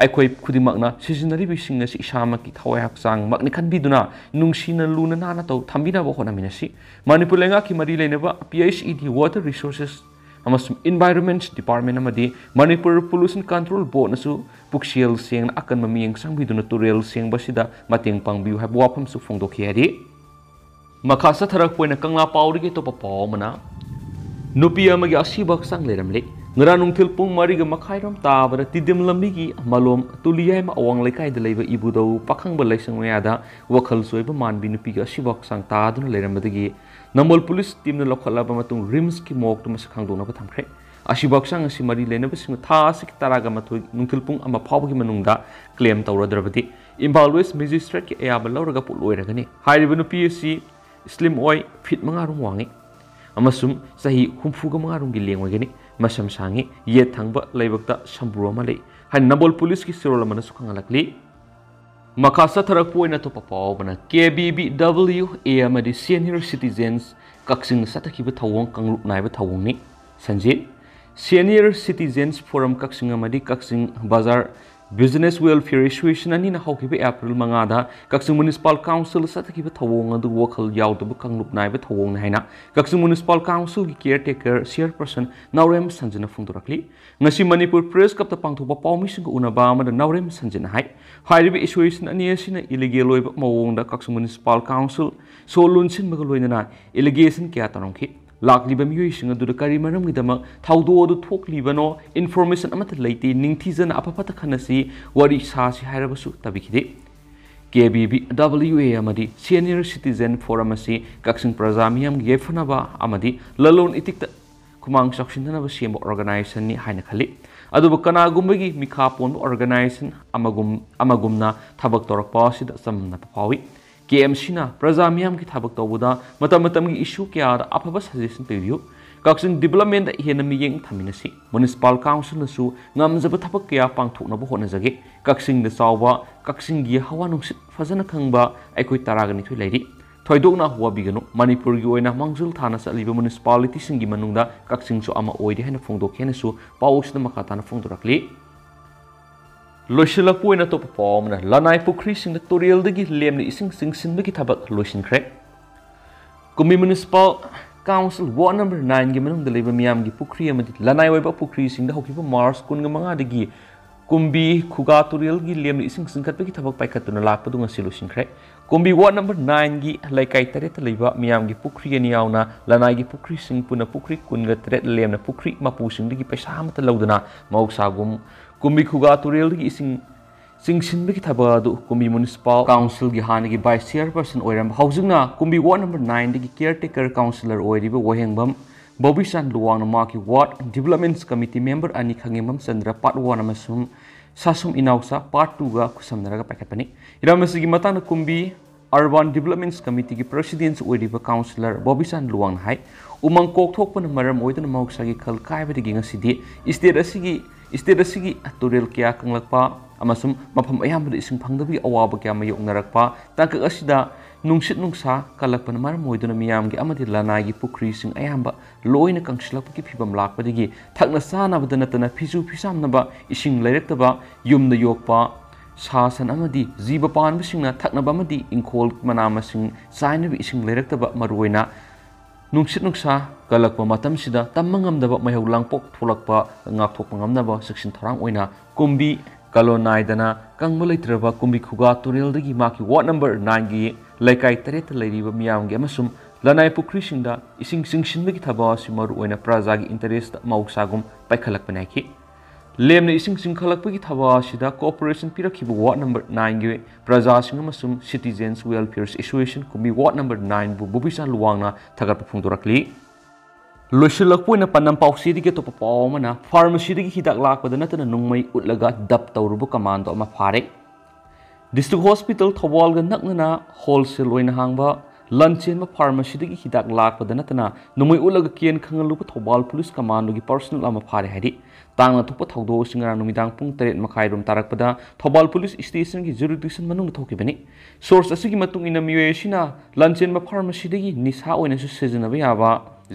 ꯑꯩꯈꯣꯏ ꯈꯨꯗꯤꯡꯃꯛꯅ ꯁꯤꯖꯤꯟꯅꯔꯤꯕ ꯏꯁꯤꯡ ꯑꯁꯤ ꯏꯁꯥꯃꯛꯀꯤ ꯊꯋꯥꯏ ꯍꯛꯆꯥꯡꯃꯛꯅꯤ ꯈꯟꯕꯤꯗꯨꯅ ꯅꯨꯡꯁꯤꯅ ꯂꯨꯅ ꯅꯥꯟꯅ ꯇꯧ-, ꯊꯝꯕꯤꯅꯕ ꯍꯣꯠꯅꯃꯤꯟꯅꯁꯤ꯫ ꯃꯅꯤꯄꯨꯔ ꯂꯩꯉꯥꯛꯀꯤ ꯃꯔꯤ ꯂꯩꯅꯕ P H E D, Water Resources ꯑꯃꯁꯨꯡ Environment Department ꯑꯃꯗꯤ ꯃꯅꯤꯄꯨꯔ Pollution Control Boardꯅꯁꯨ ꯄꯨꯛꯆꯦꯜ ꯁꯦꯡꯅ ꯑꯀꯟꯕ ꯃꯤꯠꯌꯦꯡ ꯆꯪꯕꯤꯗꯨꯅ ꯇꯨꯔꯦꯜ ꯁꯦꯡꯕꯁꯤꯗ ꯃꯇꯦꯡ ꯄꯥꯡꯕꯤꯌꯨ ꯍꯥꯏꯕ ꯋꯥꯐꯝꯁꯨ ꯐꯣꯡꯗꯣꯛꯈꯤ ꯍꯥꯏꯔꯤ꯫ ꯃꯈꯥ ꯆꯠꯊꯔꯛꯄ ꯑꯣꯏꯅ ꯀꯪꯂꯥ ꯄꯥꯎꯗꯒꯤ ꯑꯇꯣꯞꯄ ꯄꯥꯎ ꯑꯃꯅ, ꯅꯨꯄꯤ ꯑꯃꯒꯤ ꯑꯁꯤꯕ ꯍꯛꯆꯥꯡ ꯂꯩꯔꯝꯂꯦ꯫ ꯉꯔꯥꯡ ꯅꯨꯡꯊꯤꯜ ꯄꯨꯡ ꯃꯔꯤꯒ ꯃꯈꯥꯏꯔꯣꯝ ꯇꯥꯕꯗ ꯇꯤꯗꯤꯝ ꯂꯝꯕꯤꯒꯤ ꯃꯂꯣꯝ ꯇꯨꯂꯤꯌꯥꯏꯃ ꯑꯋꯥꯡ ꯂꯩꯀꯥꯏꯗ ꯂꯩꯕ ꯏꯕꯨꯙꯧ ꯄꯥꯈꯪꯕ ꯂꯥꯏꯁꯪ ꯃꯌꯥꯗ ꯋꯥꯈꯜ ꯆꯣꯏꯕ ꯃꯥꯟꯕꯤ ꯅꯨꯄꯤꯒꯤ ꯑꯁꯤꯕ ꯍꯛꯆꯥꯡ ꯇꯥꯗꯨꯅ ꯂꯩꯔꯝꯕꯗꯒꯤ ꯅꯝꯕꯣꯜ ꯄꯨꯂꯤꯁ ꯇꯤꯝꯅ ꯂꯧꯈꯠꯂꯕ ꯃꯇꯨꯡ ꯔꯤꯝꯁꯀꯤ ꯃꯣꯔꯒꯇ ꯃꯁꯛ ꯈꯪꯗꯣꯛꯅꯕ ꯊꯝꯈ꯭ꯔꯦ꯫ ꯑꯁꯤꯕ ꯍꯛꯆꯥꯡ ꯑꯁꯤ ꯃꯔꯤ ꯂꯩꯅꯕꯁꯤꯡꯅ ꯊꯥ ꯑꯁꯤꯒꯤ ꯇꯔꯥꯒ ꯃꯥꯊꯣꯏ ꯅꯨꯡꯊꯤꯜ ꯄꯨꯡ ꯑꯃ ꯐꯥꯎꯕꯒꯤ ꯃꯅꯨꯡꯗ ꯀ꯭ꯂꯦꯝ ꯇꯧꯔꯗ꯭ꯔꯕꯗꯤ ꯏꯝꯐꯥꯜ ꯋꯦꯁ ꯃꯦꯖꯤꯁꯇ꯭ꯔꯦꯠꯀꯤ ꯑꯌꯥꯕ ꯂꯧꯔꯒ ꯄꯣꯠ ꯂꯣꯏꯔꯒꯅꯤ꯫ ꯍꯥꯏꯔꯤꯕ ꯅꯨꯄꯤ ꯑꯁꯤ ꯁ꯭ꯂꯤꯝ ꯑꯣꯏ, ꯐꯤꯠ ꯃꯉꯥꯔꯣꯝ ꯋꯥꯡꯉꯤ ꯑꯃꯁꯨꯡ ꯆꯍꯤ ꯍꯨꯝꯐꯨꯒ ꯃꯉꯥꯔꯣꯝꯒꯤ ꯂꯦꯡ ꯑꯣꯏꯒꯅꯤ꯫ ꯃꯁꯝ ꯁꯥꯡꯉꯤ, ꯌꯦꯠ ꯊꯪꯕ ꯂꯩꯕꯛꯇ ꯁꯝꯕ꯭ꯔꯨ ꯑꯃ ꯂꯩ ꯍꯥꯏꯅ ꯅꯝꯕꯣꯜ ꯄꯨꯂꯤꯁꯀꯤ ꯆꯦꯔꯣꯜ ꯑꯃꯅꯁꯨ ꯈꯪꯍꯜꯂꯛꯂꯤ꯫ ꯃꯈꯥ ꯆꯠꯊꯔꯛꯄ ꯑꯣꯏꯅ ꯑꯇꯣꯞꯄ ꯄꯥꯎ ꯑꯃꯅ, K B B W A ꯑꯃꯗꯤ Senior Citizens ꯀꯛꯆꯤꯡ ꯆꯠꯊꯈꯤꯕ ꯊꯧꯑꯣꯡ ꯀꯥꯡꯂꯨꯞ ꯅꯥꯏꯕ ꯊꯧꯑꯣꯡꯅꯤ꯫ ꯁꯟꯖꯤꯠ, Senior Citizens Forum ꯀꯛꯆꯤꯡ ꯑꯃꯗꯤ ꯀꯛꯆꯤꯡ ꯕꯖꯥꯔ Business Welfare Association ꯑꯅꯤꯅ ꯍꯧꯈꯤꯕ ꯑꯦꯄ꯭ꯔꯤꯜ ꯃꯉꯥꯗ ꯀꯛꯆꯤꯡ Municipal Council ꯆꯠꯊꯈꯤꯕ ꯊꯧꯑꯣꯡ ꯑꯗꯨ ꯋꯥꯈꯜ ꯌꯥꯎꯗꯕ ꯀꯥꯡꯂꯨꯞ ꯅꯥꯏꯕ ꯊꯧꯑꯣꯡꯅꯤ ꯍꯥꯏꯅ ꯀꯛꯆꯤꯡ Municipal Councilꯒꯤ caretaker chairperson ꯅꯥꯎꯔꯦꯝ ꯁꯟꯖꯤꯠꯅ ꯐꯣꯡꯗꯣꯔꯛꯂꯤ꯫ ꯉꯁꯤ ꯃꯅꯤꯄꯨꯔ Press Clubꯇ ꯄꯥꯡꯊꯣꯛꯄ ꯄꯥꯎꯃꯤꯁꯤꯡꯒ ꯎꯅꯕ ꯑꯃꯗ ꯅꯥꯎꯔꯦꯝ ꯁꯟꯖꯤꯠꯅ ꯍꯥꯏ, ꯍꯥꯏꯔꯤꯕ association ꯑꯅꯤ ꯑꯁꯤꯅ illegal ꯑꯣꯏꯕ ꯃꯑꯣꯡꯗ ꯀꯛꯆꯤꯡ Municipal Council ꯁꯣ ꯂꯣꯟꯁꯤꯟꯕꯒ ꯂꯣꯏꯅꯅ allegation ꯀꯌꯥ ꯇꯧꯔꯝꯈꯤ꯫ ꯂꯥꯛꯂꯤꯕ ꯃꯤꯑꯣꯏꯁꯤꯡ ꯑꯗꯨꯗ ꯀꯔꯤ ꯃꯔꯝꯒꯤꯗꯃꯛ ꯊꯧꯗꯣꯛ ꯑꯗꯨ ꯊꯣꯛꯂꯤꯕꯅꯣ, information ꯑꯃꯠꯇ ꯂꯩꯇꯦ, ꯅꯤꯡꯊꯤꯖꯅ ꯑꯐ ꯐꯠꯇ ꯈꯟꯅꯁꯤ, ꯋꯥꯔꯤ ꯁꯥꯁꯤ ꯍꯥꯏꯔꯕꯁꯨ ꯇꯥꯕꯤꯈꯤꯗꯦ꯫ ꯀꯦ ꯕꯤ ꯕꯤ ꯗꯕ꯭ꯂꯤꯎ ꯑꯦ ꯑꯃꯗꯤ Senior Citizen Forum ꯑꯁꯤ ꯀꯛꯆꯤꯡ ꯄ꯭ꯔꯖꯥ ꯃꯤꯌꯥꯝꯒꯤ ꯌꯥꯏꯐꯅꯕ ꯑꯃꯗꯤ ꯂꯂꯣꯟ ꯏꯇꯤꯛꯇ ꯈꯨꯃꯥꯡ ꯆꯥꯎꯁꯤꯟꯅꯅꯕ ꯁꯦꯝꯕ organization ꯅꯤ ꯍꯥꯏꯅ ꯈꯜꯂꯤ꯫ ꯑꯗꯨꯕꯨ ꯀꯅꯥꯒꯨꯝꯕꯒꯤ ꯃꯤꯈꯥ ꯄꯣꯟꯕ organization ꯑꯃꯒꯨꯝ, ꯑꯃꯒꯨꯝꯅ ꯊꯕꯛ ꯇꯧꯔꯛꯄ ꯑꯁꯤꯗ ꯆꯃꯝꯅꯕ ꯐꯥꯎꯏ꯫ ꯀꯦ ꯑꯦꯝ ꯁꯤꯅ ꯄ꯭ꯔꯖꯥ ꯃꯤꯌꯥꯝꯒꯤ ꯊꯕꯛ ꯇꯧꯕꯗ ꯃꯇꯝ ꯃꯇꯝꯒꯤ issue ꯀꯌꯥꯗ ꯑꯐꯕ suggestion ꯄꯤꯕꯤꯌꯨ꯫ ꯀꯛꯆꯤꯡ development ꯗ ꯍꯦꯟꯅ ꯃꯤꯠꯌꯦꯡ ꯊꯝꯃꯤꯟꯅꯁꯤ꯫ Municipal Council ꯅꯁꯨ ꯉꯝꯖꯕ ꯊꯕꯛ ꯀꯌꯥ ꯄꯥꯡꯊꯣꯛꯅꯕ ꯍꯣꯠꯅꯖꯒꯦ꯫ ꯀꯛꯆꯤꯡꯗ ꯆꯥꯎꯕ ꯀꯛꯆꯤꯡꯒꯤ ꯍꯋꯥ ꯅꯨꯡꯁꯤꯠ ꯐꯖꯅ ꯈꯪꯕ ꯑꯩꯈꯣꯏ ꯇꯔꯥꯒ ꯅꯤꯊꯣꯏ ꯂꯩꯔꯤ꯫ ꯊꯣꯏꯗꯣꯛꯅ ꯋꯥꯕꯤꯒꯅꯨ꯫ ꯃꯅꯤꯄꯨꯔꯒꯤ ꯑꯣꯏꯅ ꯃꯥꯡꯖꯤꯜ ꯊꯥꯅ ꯆꯠꯂꯤꯕ municipality ꯁꯤꯡꯒꯤ ꯃꯅꯨꯡꯗ ꯀꯛꯆꯤꯡꯁꯨ ꯑꯃ ꯑꯣꯏꯔꯤ ꯍꯥꯏꯅ ꯐꯣꯡꯗꯣꯛꯈꯤ ꯍꯥꯏꯅꯁꯨ ꯄꯥꯎ ꯑꯁꯤꯗ ꯃꯈꯥ ꯇꯥꯅ ꯐꯣꯡꯗꯣꯔꯛꯂꯤ꯫ ꯂꯣꯏꯁꯤꯜꯂꯛꯄ ꯑꯣꯏꯅ ꯑꯇꯣꯞꯄ ꯄꯥꯎ ꯑꯃꯅ, ꯂꯅꯥꯏ ꯄꯨꯈ꯭ꯔꯤꯁꯤꯡꯗ ꯇꯨꯔꯦꯜꯗꯒꯤ ꯂꯦꯝꯅ ꯏꯁꯤꯡ ꯆꯤꯡꯁꯤꯟꯕꯒꯤ ꯊꯕꯛ ꯂꯣꯏꯁꯤꯟꯈ꯭ꯔꯦ꯫ ꯀꯨꯝꯕꯤ Municipal Council Ward number nine ꯒꯤ ꯃꯅꯨꯡꯗ ꯂꯩꯕ ꯃꯤꯌꯥꯝꯒꯤ ꯄꯨꯈ꯭ꯔꯤ ꯑꯃꯗꯤ ꯂꯅꯥꯏ ꯑꯣꯏꯕ ꯄꯨꯈ꯭ꯔꯤꯁꯤꯡꯗ ꯍꯧꯈꯤꯕ March ꯀꯨꯟꯃꯉꯥꯗꯒꯤ ꯀꯨꯝꯕꯤ ꯈꯨꯒꯥ ꯇꯨꯔꯦꯜꯒꯤ ꯂꯦꯝꯅ ꯏꯁꯤꯡ ꯆꯤꯡꯈꯠꯄꯒꯤ ꯊꯕꯛ ꯄꯥꯏꯈꯠꯇꯨꯅ ꯂꯥꯛꯄꯗꯨ ꯉꯁꯤ ꯂꯣꯏꯁꯤꯟꯈ꯭ꯔꯦ꯫ ꯀꯨꯝꯕꯤ Ward number nine ꯒꯤ ꯂꯩꯀꯥꯏ ꯇꯔꯦꯠꯇ ꯂꯩꯕ ꯃꯤꯌꯥꯝꯒꯤ ꯄꯨꯈ꯭ꯔꯤ ꯑꯅꯤ ꯌꯥꯎꯅ ꯂꯅꯥꯏꯒꯤ ꯄꯨꯈ꯭ꯔꯤꯁꯤꯡ ꯄꯨꯟꯅ ꯄꯨꯈ꯭ꯔꯤ ꯀꯨꯟꯒ ꯇꯔꯦꯠ ꯂꯦꯝꯅ ꯄꯨꯈ꯭ꯔꯤ ꯃꯄꯨꯁꯤꯡꯗꯒꯤ ꯄꯩꯁꯥ ꯑꯃꯠꯇ ꯂꯧꯗꯅ ꯃꯍꯧꯁꯥꯒꯨꯝ ꯀꯨꯝꯕꯤ ꯈꯨꯒꯥ ꯇꯨꯔꯦꯜꯗꯒꯤ ꯏꯁꯤꯡ ꯆꯤꯡꯁꯤꯟꯕꯒꯤ ꯊꯕꯛ ꯑꯗꯨ ꯀꯨꯝꯕꯤ Municipal Council ꯒꯤ ꯍꯥꯟꯅꯒꯤ Vice Chairperson ꯑꯣꯏꯔꯝꯕ, ꯍꯧꯖꯤꯛꯅ ꯀꯨꯝꯕꯤ Ward number nine ꯗꯒꯤ caretaker councillor ꯑꯣꯏꯔꯤꯕ ꯋꯥꯍꯦꯡꯕꯝ ꯕꯣꯕꯤꯆꯥꯟ ꯂꯨꯋꯥꯡꯅ ꯃꯍꯥꯛꯀꯤ Ward Development Committee member ꯑꯅꯤ ꯈꯪꯉꯦꯝꯕꯝ ꯆꯟꯗ꯭ꯔ part one ꯑꯃꯁꯨꯡ ꯁꯥꯁꯨꯝ ꯏꯅꯥꯎꯆꯥ part two ꯒ ꯈꯨꯠꯁꯝꯅꯔꯒ ꯄꯥꯏꯈꯠꯄꯅꯤ꯫ ꯍꯤꯔꯝ ꯑꯁꯤꯒꯤ ꯃꯇꯥꯡꯗ ꯀꯨꯝꯕꯤ Urban Development Committee ꯒꯤ President ꯑꯣꯏꯔꯤꯕ Councillor ꯕꯣꯕꯤꯆꯥꯟ ꯂꯨꯋꯥꯡꯅ ꯍꯥꯏ, ꯎꯃꯪ ꯀꯣꯛꯊꯣꯛꯄꯅ ꯃꯔꯝ ꯑꯣꯏꯗꯨꯅ ꯃꯍꯧꯁꯥꯒꯤ ꯈꯜ ꯀꯥꯏꯕꯗꯒꯤ ꯉꯁꯤꯗꯤ state ꯑꯁꯤꯒꯤ, state ꯑꯁꯤꯒꯤ ꯇꯨꯔꯦꯜ ꯀꯌꯥ ꯀꯪꯂꯛꯄ ꯑꯃꯁꯨꯡ ꯃꯐꯝ ꯑꯌꯥꯝꯕꯗ ꯏꯁꯤꯡ ꯐꯪꯗꯕꯒꯤ ꯑꯋꯥꯕ ꯀꯌꯥ ꯃꯥꯌꯣꯛꯅꯔꯛꯄ ꯇꯥꯡꯀꯛ ꯑꯁꯤꯗ ꯅꯨꯡꯁꯤꯠ ꯅꯨꯡꯁꯥ ꯀꯜꯂꯛꯄꯅ ꯃꯔꯝ ꯑꯣꯏꯗꯨꯅ ꯃꯤꯌꯥꯝꯒꯤ ꯑꯃꯗꯤ ꯂꯅꯥꯏꯒꯤ ꯄꯨꯈ꯭ꯔꯤꯁꯤꯡ ꯑꯌꯥꯝꯕ ꯂꯣꯏꯅ ꯀꯪꯁꯤꯜꯂꯛꯄꯒꯤ ꯐꯤꯕꯝ ꯂꯥꯛꯄꯗꯒꯤ ꯊꯛꯅ ꯆꯥꯅꯕꯗ ꯅꯠꯇꯅ ꯐꯤꯁꯨ ꯐꯤꯁꯥꯝꯅꯕ ꯏꯁꯤꯡ ꯂꯩꯔꯛꯇꯕ, ꯌꯨꯝꯗ ꯌꯣꯛꯄ ꯁꯥ ꯁꯟ ꯑꯃꯗꯤ ꯖꯤꯕ ꯄꯥꯟꯕꯁꯤꯡꯅ ꯊꯛꯅꯕ ꯑꯃꯗꯤ ꯏꯪꯈꯣꯜ ꯃꯅꯥ ꯃꯁꯤꯡ ꯆꯥꯏꯅꯕ ꯏꯁꯤꯡ ꯂꯩꯔꯛꯇꯕ, ꯃꯔꯨꯑꯣꯏꯅ ꯅꯨꯡꯁꯤꯠ ꯅꯨꯡꯁꯥ ꯀꯜꯂꯛꯄ ꯃꯇꯝꯁꯤꯗ ꯇꯝꯕ ꯉꯝꯗꯕ ꯃꯩꯍꯧ ꯂꯥꯡꯄꯣꯛ ꯊꯣꯛꯂꯛꯄ ꯉꯥꯛꯊꯣꯛꯄ ꯉꯝꯅꯕ ꯆꯦꯛꯁꯤꯟ ꯊꯧꯔꯥꯡ ꯑꯣꯏꯅ ꯀꯨꯝꯕꯤ ꯀꯥꯂꯣꯟ ꯅꯥꯏꯗꯅ ꯀꯪꯕ ꯂꯩꯇ꯭ꯔꯕ ꯀꯨꯝꯕꯤ ꯈꯨꯒꯥ ꯇꯨꯔꯦꯜꯗꯒꯤ ꯃꯍꯥꯛꯀꯤ Ward number nine ꯒꯤ ꯂꯩꯀꯥꯏ ꯇꯔꯦꯠꯇ ꯂꯩꯔꯤꯕ ꯃꯤꯌꯥꯝꯒꯤ ꯑꯃꯁꯨꯡ ꯂꯅꯥꯏ ꯄꯨꯈ꯭ꯔꯤꯁꯤꯡꯗ ꯏꯁꯤꯡ ꯆꯤꯡꯁꯤꯟꯕꯒꯤ ꯊꯕꯛ ꯑꯁꯤ ꯃꯔꯨꯑꯣꯏꯅ ꯄ꯭ꯔꯖꯥꯒꯤ interest ꯃꯍꯧꯁꯥꯒꯨꯝ ꯄꯥꯏꯈꯠꯂꯛꯄꯅꯤ ꯍꯥꯏꯈꯤ꯫ ꯂꯦꯝꯅ ꯏꯁꯤꯡ ꯆꯤꯡꯈꯠꯂꯛꯄꯒꯤ ꯊꯕꯛ ꯑꯁꯤꯗ cooperation ꯄꯤꯔꯛꯈꯤꯕ ward number nineꯒꯤ ꯄ꯭ꯔꯖꯥꯁꯤꯡ ꯑꯃꯁꯨꯡ Citizens Welfare Association ꯀꯨꯝꯕꯤ ward number nineꯕꯨ ꯕꯣꯕꯤꯆꯥꯟ ꯂꯨꯋꯥꯡꯅ ꯊꯥꯒꯠꯄ ꯐꯣꯡꯗꯣꯔꯛꯂꯤ꯫ ꯂꯣꯏꯁꯤꯜꯂꯛꯄ ꯑꯣꯏꯅ ꯄꯥꯟꯗꯝ ꯄꯥꯎꯆꯦꯗꯒꯤ ꯑꯇꯣꯞꯄ ꯄꯥꯎ ꯑꯃꯅ, pharmacyꯗꯒꯤ ꯍꯤꯗꯥꯛ ꯂꯥꯛꯄꯗ ꯅꯠꯇꯅ ꯅꯣꯡꯃꯩ ꯎꯠꯂꯒ ꯗꯞ ꯇꯧꯔꯨꯕ commando ꯑꯃ ꯐꯥꯔꯦ꯫ District Hospital ꯊꯧꯕꯥꯜꯒ ꯅꯛꯅꯅ wholesale ꯑꯣꯏꯅ ꯍꯥꯡꯕ ꯂꯟꯆꯦꯟꯕ pharmacyꯗꯒꯤ ꯍꯤꯗꯥꯛ ꯂꯥꯛꯄꯗ ꯅꯠꯇꯅ ꯅꯣꯡꯃꯩ ꯎꯠꯂꯒ ꯀꯦꯟ ꯈꯪꯍꯜꯂꯨꯕ ꯊꯧꯕꯥꯜ police commandoꯒꯤ personnel ꯑꯃ ꯐꯥꯔꯦ ꯍꯥꯏꯔꯤ꯫ ꯇꯥꯡꯅ ꯊꯣꯛꯄ ꯊꯧꯗꯣꯛ ꯑꯁꯤ ꯉꯔꯥꯡ ꯅꯨꯃꯤꯗꯥꯡ ꯄꯨꯡ ꯇꯔꯦꯠ ꯃꯈꯥꯏ ꯔꯣꯝ ꯇꯥꯔꯛꯄꯗ ꯊꯧꯕꯥꯜ police stationꯒꯤ jurisdiction ꯃꯅꯨꯡꯗ ꯊꯣꯛꯈꯤꯕꯅꯤ꯫ Source ꯑꯁꯤꯒꯤ ꯃꯇꯨꯡ ꯏꯟꯅ ꯃꯤꯑꯣꯏ ꯑꯁꯤꯅ ꯂꯟꯆꯦꯟꯕ pharmacyꯗꯒꯤ ꯅꯤꯁꯥ ꯑꯣꯏꯅꯁꯨ ꯁꯤꯖꯤꯟꯅꯕ ꯌꯥꯕ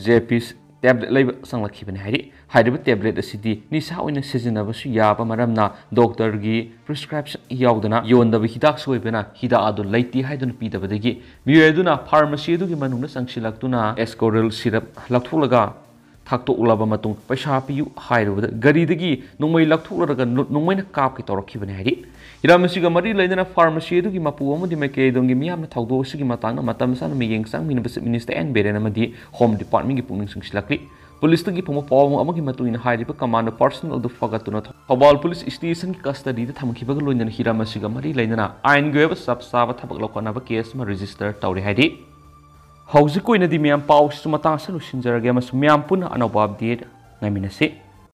Zappis tablet ꯂꯩꯕ ꯆꯪꯂꯛꯈꯤꯕꯅꯤ ꯍꯥꯏꯔꯤ꯫ ꯍꯥꯏꯔꯤꯕ tablet ꯑꯁꯤꯗꯤ ꯅꯤꯁꯥ ꯑꯣꯏꯅ ꯁꯤꯖꯤꯟꯅꯕꯁꯨ ꯌꯥꯕ ꯃꯔꯝꯅ doctorꯒꯤ prescription ꯌꯥꯎꯗꯅ ꯌꯣꯟꯗꯕ ꯍꯤꯗꯥꯛꯁꯨ ꯑꯣꯏꯕꯅ ꯍꯤꯗꯥꯛ ꯑꯗꯨ ꯂꯩꯇꯦ ꯍꯥꯏꯗꯨꯅ ꯄꯤꯗꯕꯗꯒꯤ ꯃꯤꯑꯣꯏ ꯑꯗꯨꯅ pharmacy ꯑꯗꯨꯒꯤ ꯃꯅꯨꯡꯗ ꯆꯪꯁꯤꯜꯂꯛꯇꯨꯅ Ascoril syrup ꯂꯧꯊꯣꯛꯂꯒ ꯊꯥꯛꯇꯣꯛꯂꯕ ꯃꯇꯨꯡ ꯄꯩꯁꯥ ꯄꯤꯌꯨ ꯍꯥꯏꯔꯨꯕꯗ ꯒꯥꯔꯤꯗꯒꯤ ꯅꯣꯡꯃꯩ ꯂꯧꯊꯣꯛꯂꯔꯒ ꯅꯣ-, ꯅꯣꯡꯃꯩꯅ ꯀꯥꯞꯀꯦ ꯇꯧꯔꯛꯈꯤꯕꯅꯤ ꯍꯥꯏꯔꯤ꯫ ꯍꯤꯔꯝ ꯑꯁꯤꯒ ꯃꯔꯤ ꯂꯩꯅꯅ pharmacy ꯑꯗꯨꯒꯤ ꯃꯄꯨ ꯑꯃꯗꯤ ꯃꯥꯏꯀꯩ ꯑꯗꯣꯝꯒꯤ ꯃꯤꯌꯥꯝꯅ ꯊꯧꯗꯣꯛ ꯑꯁꯤꯒꯤ ꯃꯇꯥꯡꯗ ꯃꯇꯝ ꯆꯥꯅ ꯃꯤꯠꯌꯦꯡ ꯆꯪꯕꯤꯅꯕ Chief Minister N ꯕꯤꯔꯦꯟ ꯑꯃꯗꯤ Home Departmentꯒꯤ ꯄꯨꯛꯅꯤꯡ ꯆꯤꯡꯁꯤꯜꯂꯛꯂꯤ꯫ Policeꯇꯒꯤ ꯐꯪꯕ ꯄꯥꯎ ꯑꯃꯒꯤ ꯃꯇꯨꯡ ꯏꯟꯅ ꯍꯥꯏꯔꯤꯕ commando personnel ꯑꯗꯨ ꯐꯒꯠꯇꯨꯅ ꯊꯧꯕꯥꯜ police stationꯒꯤ custodyꯗ ꯊꯝꯈꯤꯕꯒ ꯂꯣꯏꯅꯅ ꯍꯤꯔꯝ ꯑꯁꯤꯒ ꯃꯔꯤ ꯂꯩꯅꯅ ꯑꯥꯏꯟꯒꯤ ꯑꯣꯏꯕ ꯆꯞ ꯆꯥꯕ ꯊꯕꯛ ꯂꯧꯈꯠꯅꯕ case ꯑꯃ register ꯇꯧꯔꯦ ꯍꯥꯏꯔꯤ꯫ ꯍꯧꯖꯤꯛ ꯑꯣꯏꯅꯗꯤ ꯃꯌꯥꯝ ꯄꯥꯎꯁꯤꯁꯨ ꯃꯇꯥꯡ ꯑꯁꯤꯗ ꯂꯣꯏꯁꯤꯟꯖꯔꯒꯦ ꯑꯃꯁꯨꯡ ꯃꯌꯥꯝ ꯄꯨꯟꯅ ꯑꯅꯧꯕ update ꯉꯥꯏꯃꯤꯟꯅꯁꯤ꯫